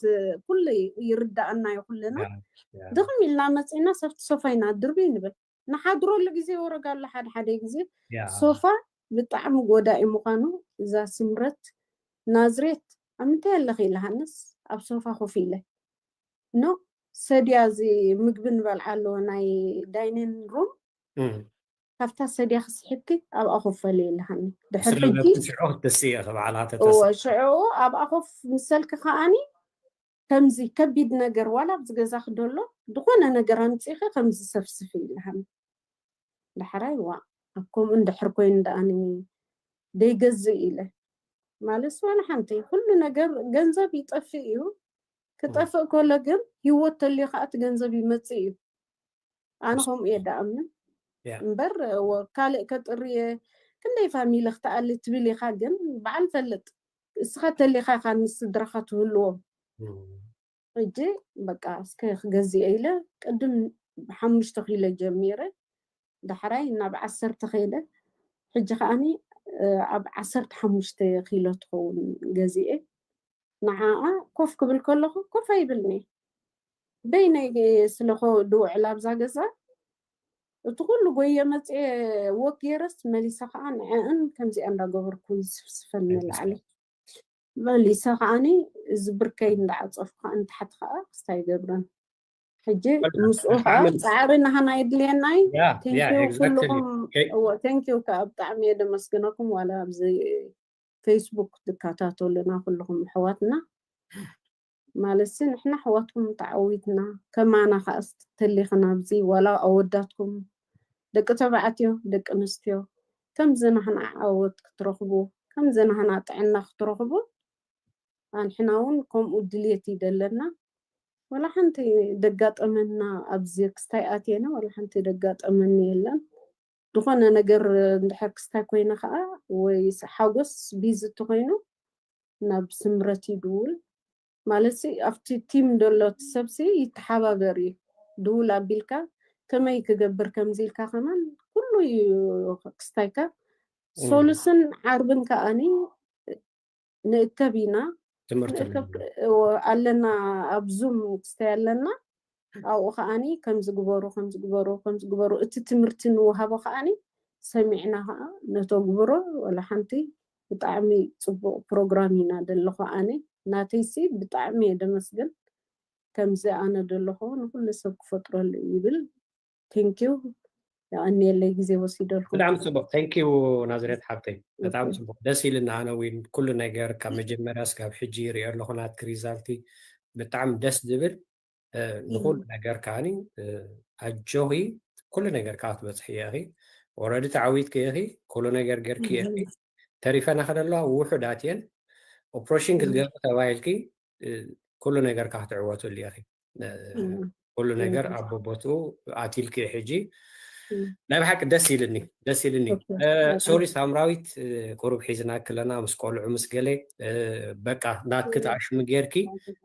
ኩሉ ይርዳኣና እዩ ኩልና ያ፣ ያ፣ ድኽም ኢልና መፂእና ሰፍቲ ሶፋ ኢና ድርቢ ንብል ንሓድረሉ ግዜ ወረጋ ኣሎ ሓደ ሓደ ግዜ ያ፣ ሶፋ ብጣዕሚ ጎዳኢ ምዃኑ እዛ ስምረት ናዝሬት ኣብ ምንታይ ኣለኺ ኢልሃንስ ኣብ ሶፋ ኮፍ ኢለ ኖ ሰድያ እዚ ምግቢ ንበልዓሉ ናይ ዳይኒን ሩም እም፣ ካብታ ሰድያ ክስሕብኪ ኣብኣ ኮፍ በሊ ኢልሃኒ። ድሕሪ ሕጂ ስለዚ ሽዑ ክትስኢ ኢኺ ባዕላ እወ ተተስእ ሽዑ ኣብኣ ኮፍ ምሰልኪ ከዓኒ ከምዚ ከቢድ ነገር ዋላ ኣብዚ ገዛ ክደሎ ዝኾነ ነገር ኣምፂኺ ከምዚ ሰፍስፊ ኢልሃኒ። ዳሕራይ ዋ ኣብ ከምኡ እንድሕር ኮይኑ ደኣኒ ደይገዝእ ኢለ ማለት ዋላ ሓንቲ ኩሉ ነገር ገንዘብ ይጠፍእ እዩ። ክጠፍእ ከሎ ግን ህይወት ተልዩ ከዓ እቲ ገንዘብ ይመፅእ እዩ። ኣነ ከምኡ እየ ደኣምን ያ። እምበር ወ- ካልእ ከጥርየ ክንደይ ፋሚሊ ክትኣሊ ትብል ኢኻ ግን በዓል ፈልጥ እስኻ ተሊኻ ኢኻ ንስድራኻ ትህልዎም እም፣ ሕጂ በቃ እስከ ክገዝእ ኢለ ቅድም ሓሙሽተ ኪሎ ጀሚረ ዳሕራይ ናብ ዓሰርተ ከይደ ሕጂ ከዓኒ እ፣ ኣብ ዓሰርተ ሓሙሽተ ኪሎ ትኸውን ገዚኤ ንዓኣ ኮፍ ክብል ከለኹ ኮፍ ኣይብልኒ በይነይ ስለኾ ድውዕል ኣብዛ ገዛ እቲ ኩሉ ጎየ መፅኤ ወክ ገይረስ መሊሰ ከዓ ንዕእን ከምዚኣ እንዳገበርኩ ይስፍስፈን ንላዕሊ መሊሰ ከዓኒ እዚ ብርከይ እንዳዓፀፉ ከዓ ንታሕቲ ከዓ ክስታይ ይገብረን ሕጂ ምስኡ ከዓ ፃዕሪ ናሃና የድልየና እዩ ቴንኪዩ ኩልኹም እዎ ቴንኪዩ ከዓ ብጣዕሚ እየ ደመስግነኩም ዋላ ኣብዚ ፌስቡክ ትከታተሉና ኩልኹም ኣሕዋትና ማለት ሲ ንሕና ኣሕዋትኩም ተዓዊትና ከማና ከዓ ተሊኽና ኣብዚ ዋላ ኣወዳትኩም ደቂ ተባዕትዮ ደቂ ኣንስትዮ ከምዚ ናህና ዓወት ክትረኽቡ ከምዚ ናህና ጥዕና ክትረኽቡ ኣንሕና እውን ከምኡ ድልየት እዩ ዘለና ወላ ሓንቲ ደጋጠመና ኣብዚ ክስታይ ኣትየና ወላ ሓንቲ ደጋጠመኒ የለን ዝኾነ ነገር እንድሕር ክስታይ ኮይነ ከዓ ወይ ሓጎስ ቢዚ እንተኮይኑ ናብ ስምረት ይድውል ማለት ሲ ኣብቲ ቲም ዘሎ እቲ ሰብሲ ይተሓባበር እዩ ድውል ኣቢልካ ከመይ ክገብር ከምዚ ኢልካ ከማን ኩሉ እዩ ክስታይካ ሶሉስን ዓርብን ከዓኒ ንእከብ ኢና ኣለና ኣብ ዙም ክስታይ ኣለና ኣብኡ ከዓኒ ከምዚ ግበሩ ከምዚ ግበሩ ከምዚ ግበሩ እቲ ትምህርቲ ንወሃቦ ከዓኒ ሰሚዕና ከዓ ነተግብሮ ወላ ሓንቲ ብጣዕሚ ፅቡቅ ፕሮግራም ኢና ደለኹ ኣነ ናተይሲ ብጣዕሚ እየ ደመስግን ከምዚ ኣነ ደለኹ ንኩሉ ሰብ ክፈጥረሉ ይብል ቴንኪው የቐንየለይ ግዜ ወሲደልኩም ብጣዕሚ ፅቡቅ ቴንኪው ናዝሬት ሓብተይ በጣም ፅቡቅ ደስ ኢልና ኣነ እውን ኩሉ ነገር ካብ መጀመርያ ስጋብ ሕጂ ይሪኦ ኣለኹ ናትክ ሪዛልቲ ብጣዕሚ ደስ ዝብል ንኩሉ ነገር ከዓኒ ኣጆኺ ኩሉ ነገር ከዓ ክትበፅሒ ኢኺ ኦረዲ ተዓዊትኪ ኢኺ ኩሉ ነገር ገርኪ ኢኺ ተሪፈና ከደለዋ ውሑዳት እየን ኦፕሬሽን ክትገብሪ ተባሂልኪ ኩሉ ነገርካ ክትዕወትሉ ኢኺ። ኩሉ ነገር ኣብ ቦቦትኡ ኣትልኪ። ሕጂ ናይ ብሓቂ ደስ ኢልኒ፣ ደስ ኢልኒ። ሶሪ ሳምራዊት፣ ቁሩብ ሒዝና ክለና ምስ ቆልዑ ምስ ገለ፣ በቃ ናትኪ ተኣሽሙ ጌርኪ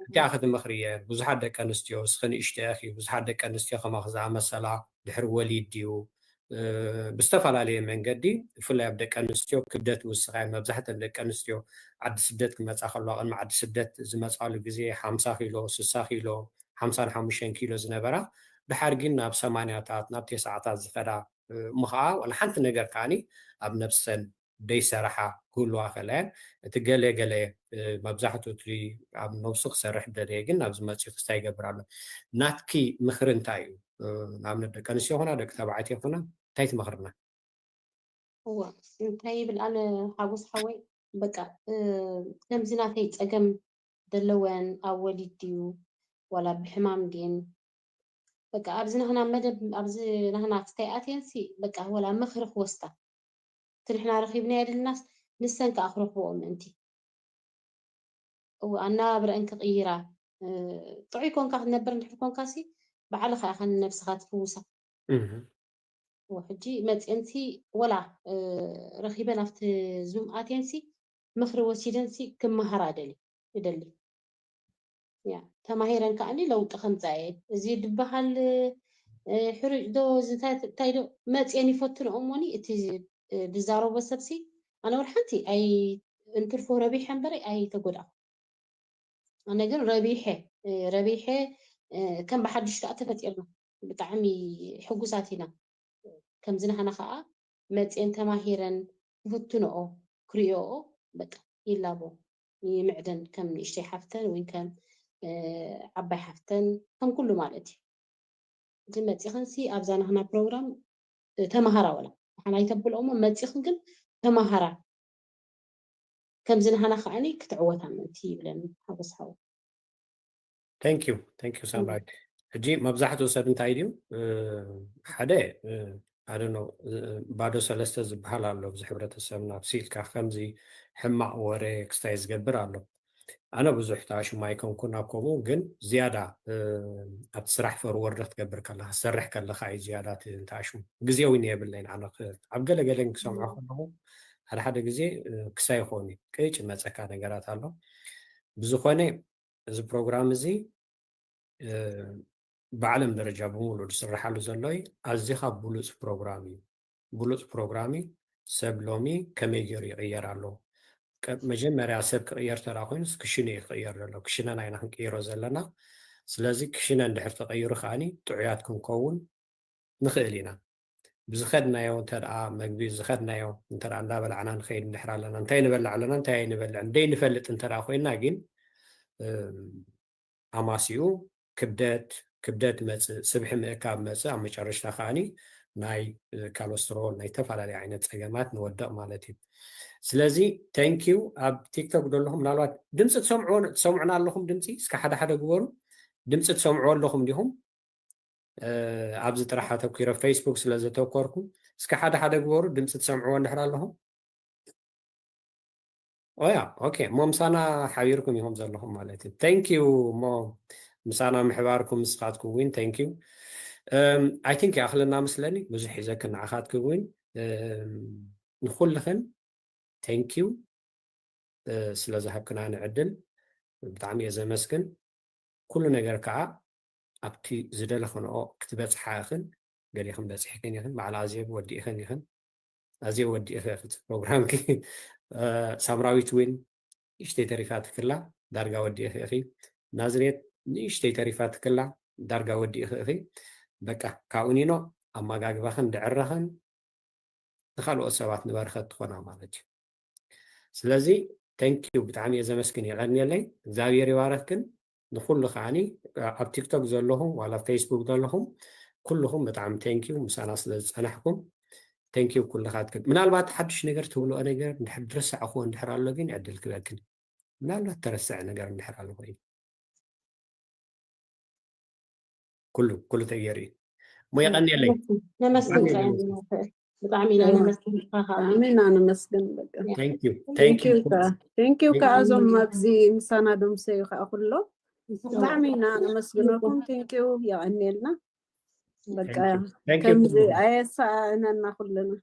እንታይ ክትመኽርየ? ብዙሓት ደቂ ኣንስትዮ፣ እስኺ ንእሽቶ ኢኺ፣ ብዙሓት ደቂ ኣንስትዮ ከማኺ ዝኣመሰላ ድሕሪ ወሊድ ድዩ ብዝተፈላለየ መንገዲ፣ ብፍላይ ኣብ ደቂ ኣንስትዮ ክብደት ምስኻይ፣ መብዛሕተን ደቂ ኣንስትዮ ዓዲ ስደት ክመፃ ከለዋ፣ ቅድሚ ዓዲ ስደት ዝመፃሉ ግዜ ሓምሳ ኪሎ፣ ስሳ ኪሎ፣ ሓምሳን ሓሙሽተን ኪሎ ዝነበራ፣ ድሓር ግን ናብ ሰማንያታት ናብ ተስዓታት ዝኸዳ፣ እሞ ከዓ ዋላ ሓንቲ ነገር ከዓኒ ኣብ ነብሰን ደይሰራሓ ክህልዋ ከለያን፣ እቲ ገለ ገለ መብዛሕትኡ እቲ ኣብ ነብሱ ክሰርሕ ደለየ ግን ናብዚ መፂኡ ክስታይ ይገብር ኣሎ። ናትኪ ምኽሪ እንታይ እዩ? ንኣብነት ደቂ ኣንስትዮ ይኹና ደቂ ተባዕትዮ ይኹና እንታይ ትመኽርና? እዋ እንታይ ይብል ኣነ ሓጎስ ሓወይ፣ በቃ ከምዚ ናተይ ፀገም ዘለወን ኣብ ወሊድ ድዩ ዋላ ብሕማም ድየን፣ በቃ ኣብዚ ናህና መደብ ኣብዚ ናህና ክስታይ ኣትየንሲ በቃ ወላ ምኽሪ ክወስዳ፣ እቲ ንሕና ረኺብናዮ የድልናስ ንሰን ከዓ ክረኽብኦ ምእንቲ። እወ ኣነባብረአን ክቕይራ፣ ጥዑይ ኮንካ ክትነብር እንድሕር ኮንካሲ ባዕልኻ ኢኻ ንነብስኻ ትፍውሳ። እወ ሕጂ መፅአንሲ ወላ ረኺበን ኣብቲ ዙም ኣትየንሲ ምኽሪ ወሲደንሲ ክመሃራ ደሊ ይደሊ። ያ ተማሂረን ከዓኒ ለውጢ ከምፃ እየ። እዚ ዝበሃል ሕሩጭ ዶ እንታይ ዶ መፅአን ይፈትንኦ እሞኒ እቲ ዝዛረቦ ሰብሲ ኣነ ወላ ሓንቲ ኣይ እንትርፎ ረቢሐ እምበረ ኣይተጎዳእኩ። ኣነ ግን ረቢሐ ረቢሐ ከም ብሓድሽ ከዓ ተፈጢርና ብጣዕሚ ሕጉሳት ኢና። ከምዚ ናህና ከዓ መፅአን ተማሂረን ክፍትንኦ ክሪኦኦ በቃ ይላቦ ይምዕደን ከም ንእሽተይ ሓፍተን ወይ ከም ዓባይ ሓፍተን ከም ኩሉ ማለት እዩ። እዚ መፂኽንሲ ኣብዛ ናህና ፕሮግራም ተማሃራ ወላ ሓና ይተብልኦሞ መፂኽን ግን ተማሃራ ከምዚ ናህና ከዓኒ ክትዕወታ ምእንቲ ይብለኒ ሓጎስ ሓወ። Thank you thank you ሳምራዊት። ሕጂ መብዛሕትኡ ሰብ እንታይ ድዩ ሓደ ኣደኖ ባዶ ሰለስተ ዝበሃል ኣሎ ኣብዚ ሕብረተሰብና ብስኢልካ ከምዚ ሕማቕ ወረ ክስታይ ዝገብር ኣሎ። ኣነ ብዙሕ ተኣሽሙ ኣይኮንኩን ኣብ ከምኡ ግን ዝያዳ ኣብቲ ስራሕ ፈርወርድ ክትገብር ከለካ ትሰርሕ ከለካ እዩ ዝያዳ ተኣሽሙ። ግዜ እውን የብለይን ኣነ ኣብ ገለገለን ክሰምዖ ከለኩ ሓደ ሓደ ግዜ ክሳይ ይኸውን እዩ ቅጭ መፀካ ነገራት ኣሎ። ብዝኾነ እዚ ፕሮግራም እዚ ብዓለም ደረጃ ብምሉእ ዝስርሓሉ ዘሎ ኣዚኻ ብሉፅ ፕሮግራም እዩ። ብሉፅ ፕሮግራም እዩ። ሰብ ሎሚ ከመይ ገይሩ ይቕየር ኣሎ? መጀመርያ ሰብ ክቕየር ተራ ኮይኑስ ክሽነ እዩ ክቕየር ዘሎ። ክሽነ ናይና ክንቅይሮ ዘለና። ስለዚ ክሽነ እንድሕር ተቐይሩ ከዓኒ ጥዑያት ክንከውን ንኽእል ኢና። ብዝኸድናዮ እንተ ደኣ መግቢ ዝኸድናዮ እንተ ደኣ እንዳበላዕና ንኸይድ እንድሕር ኣለና እንታይ ንበልዕ ኣለና እንታይ ኣይንበልዕን ደይንፈልጥ እንተ ደኣ ኮይንና ግን ኣማሲኡ ክብደት ክብደት መፅእ ስብሒ ምእካብ መፅእ ኣብ መጨረሽታ ከዓኒ ናይ ካሎስትሮል ናይ ዝተፈላለዩ ዓይነት ፀገማት ንወድቕ ማለት እዩ። ስለዚ thank you ኣብ ቲክቶክ ዘለኹም ምናልባት ድምፂ ትሰምዑ ትሰምዑና ኣለኹም ድምፂ እስከ ሓደ ሓደ ግበሩ ድምፂ ትሰምዑ ኣለኹም ዲኹም ኣብዚ ጥራሕ ኣተኪረ ፌስቡክ ስለ ዘተኮርኩ እስከ ሓደ ሓደ ግበሩ ድምፂ ትሰምዕዎ እንድሕር ኣለኹም ኦያ ኦኬ እሞ ምሳና ሓቢርኩም ኢኹም ዘለኹም ማለት እዩ thank you እሞ ምሳና ምሕባርኩም ንስኻትኩም እውን thank you I think ይኣኽለና መስለኒ ብዙሕ ሒዘክን ንዓኻትኩም እውን ንኩልኽን thank you ስለ ዝሃብክናኒ ዕድል ብጣዕሚ እየ ዘመስግን ኩሉ ነገር ከዓ ኣብቲ ዝደለኽንኦ ክትበፅሓ ኢኽን ገሊኽን በፂሕክን ኢኽን በዓል ኣዜብ ወዲእኽን ኢኽን ኣዜብ ወዲእኺ ኢኺ እቲ ፕሮግራምኪ ሳምራዊት እውን ንእሽተይ ተሪፋትክላ ዳርጋ ወዲእኺ ኢኺ ናዝሬት ንእሽተይ ተሪፋትክላ ዳርጋ ወዲእኺ ኢኺ በቃ ካብኡ ኒኖ ኣመጋግባኽን ድዕረኽን ንካልኦት ሰባት ንበረኸት ትኾና ማለት እዩ ስለዚ thank you ብጣዕሚ እየ ዘመስግን የቐንየለይ እግዚኣብሔር ይባረኽክን ንኩሉ ከዓኒ ኣብ ቲክቶክ ዘለኹም ዋላ ፌስቡክ ዘለኹም ኩልኹም ብጣዕሚ thank you ምሳና ስለ ዝፀናሕኩም thank you ኩልኻትክን ምናልባት ሓድሽ ነገር ትብልኦ ነገር እንድሕር ዝረሳዕኹዎ እንድሕር ኣሎ ግን ዕድል ክበክን ምናልባት ተረስዐ ነገር እንድሕር ኣሎ ኮይኑ ኩሉ ኩሉ ተየርኢ እሞ የቐንየለይ ነመስግን ብጣዕሚ ኢና ነመስግንካ ከዓ። ብጣዕሚ ኢና ነመስግን። በቃ Thank you. thank you Thank ከዓ you. thank you ከዓ Thank you. እዞም ኣብዚ ምሳና ዶምሰዩ ከዓ ኩሎም ብጣዕሚ ኢና ነመስግነኩም። Thank you፣ የቐንየልና። በቃ Thank you. Thank you. ከምዚ ኣየሳእነና ኩልና።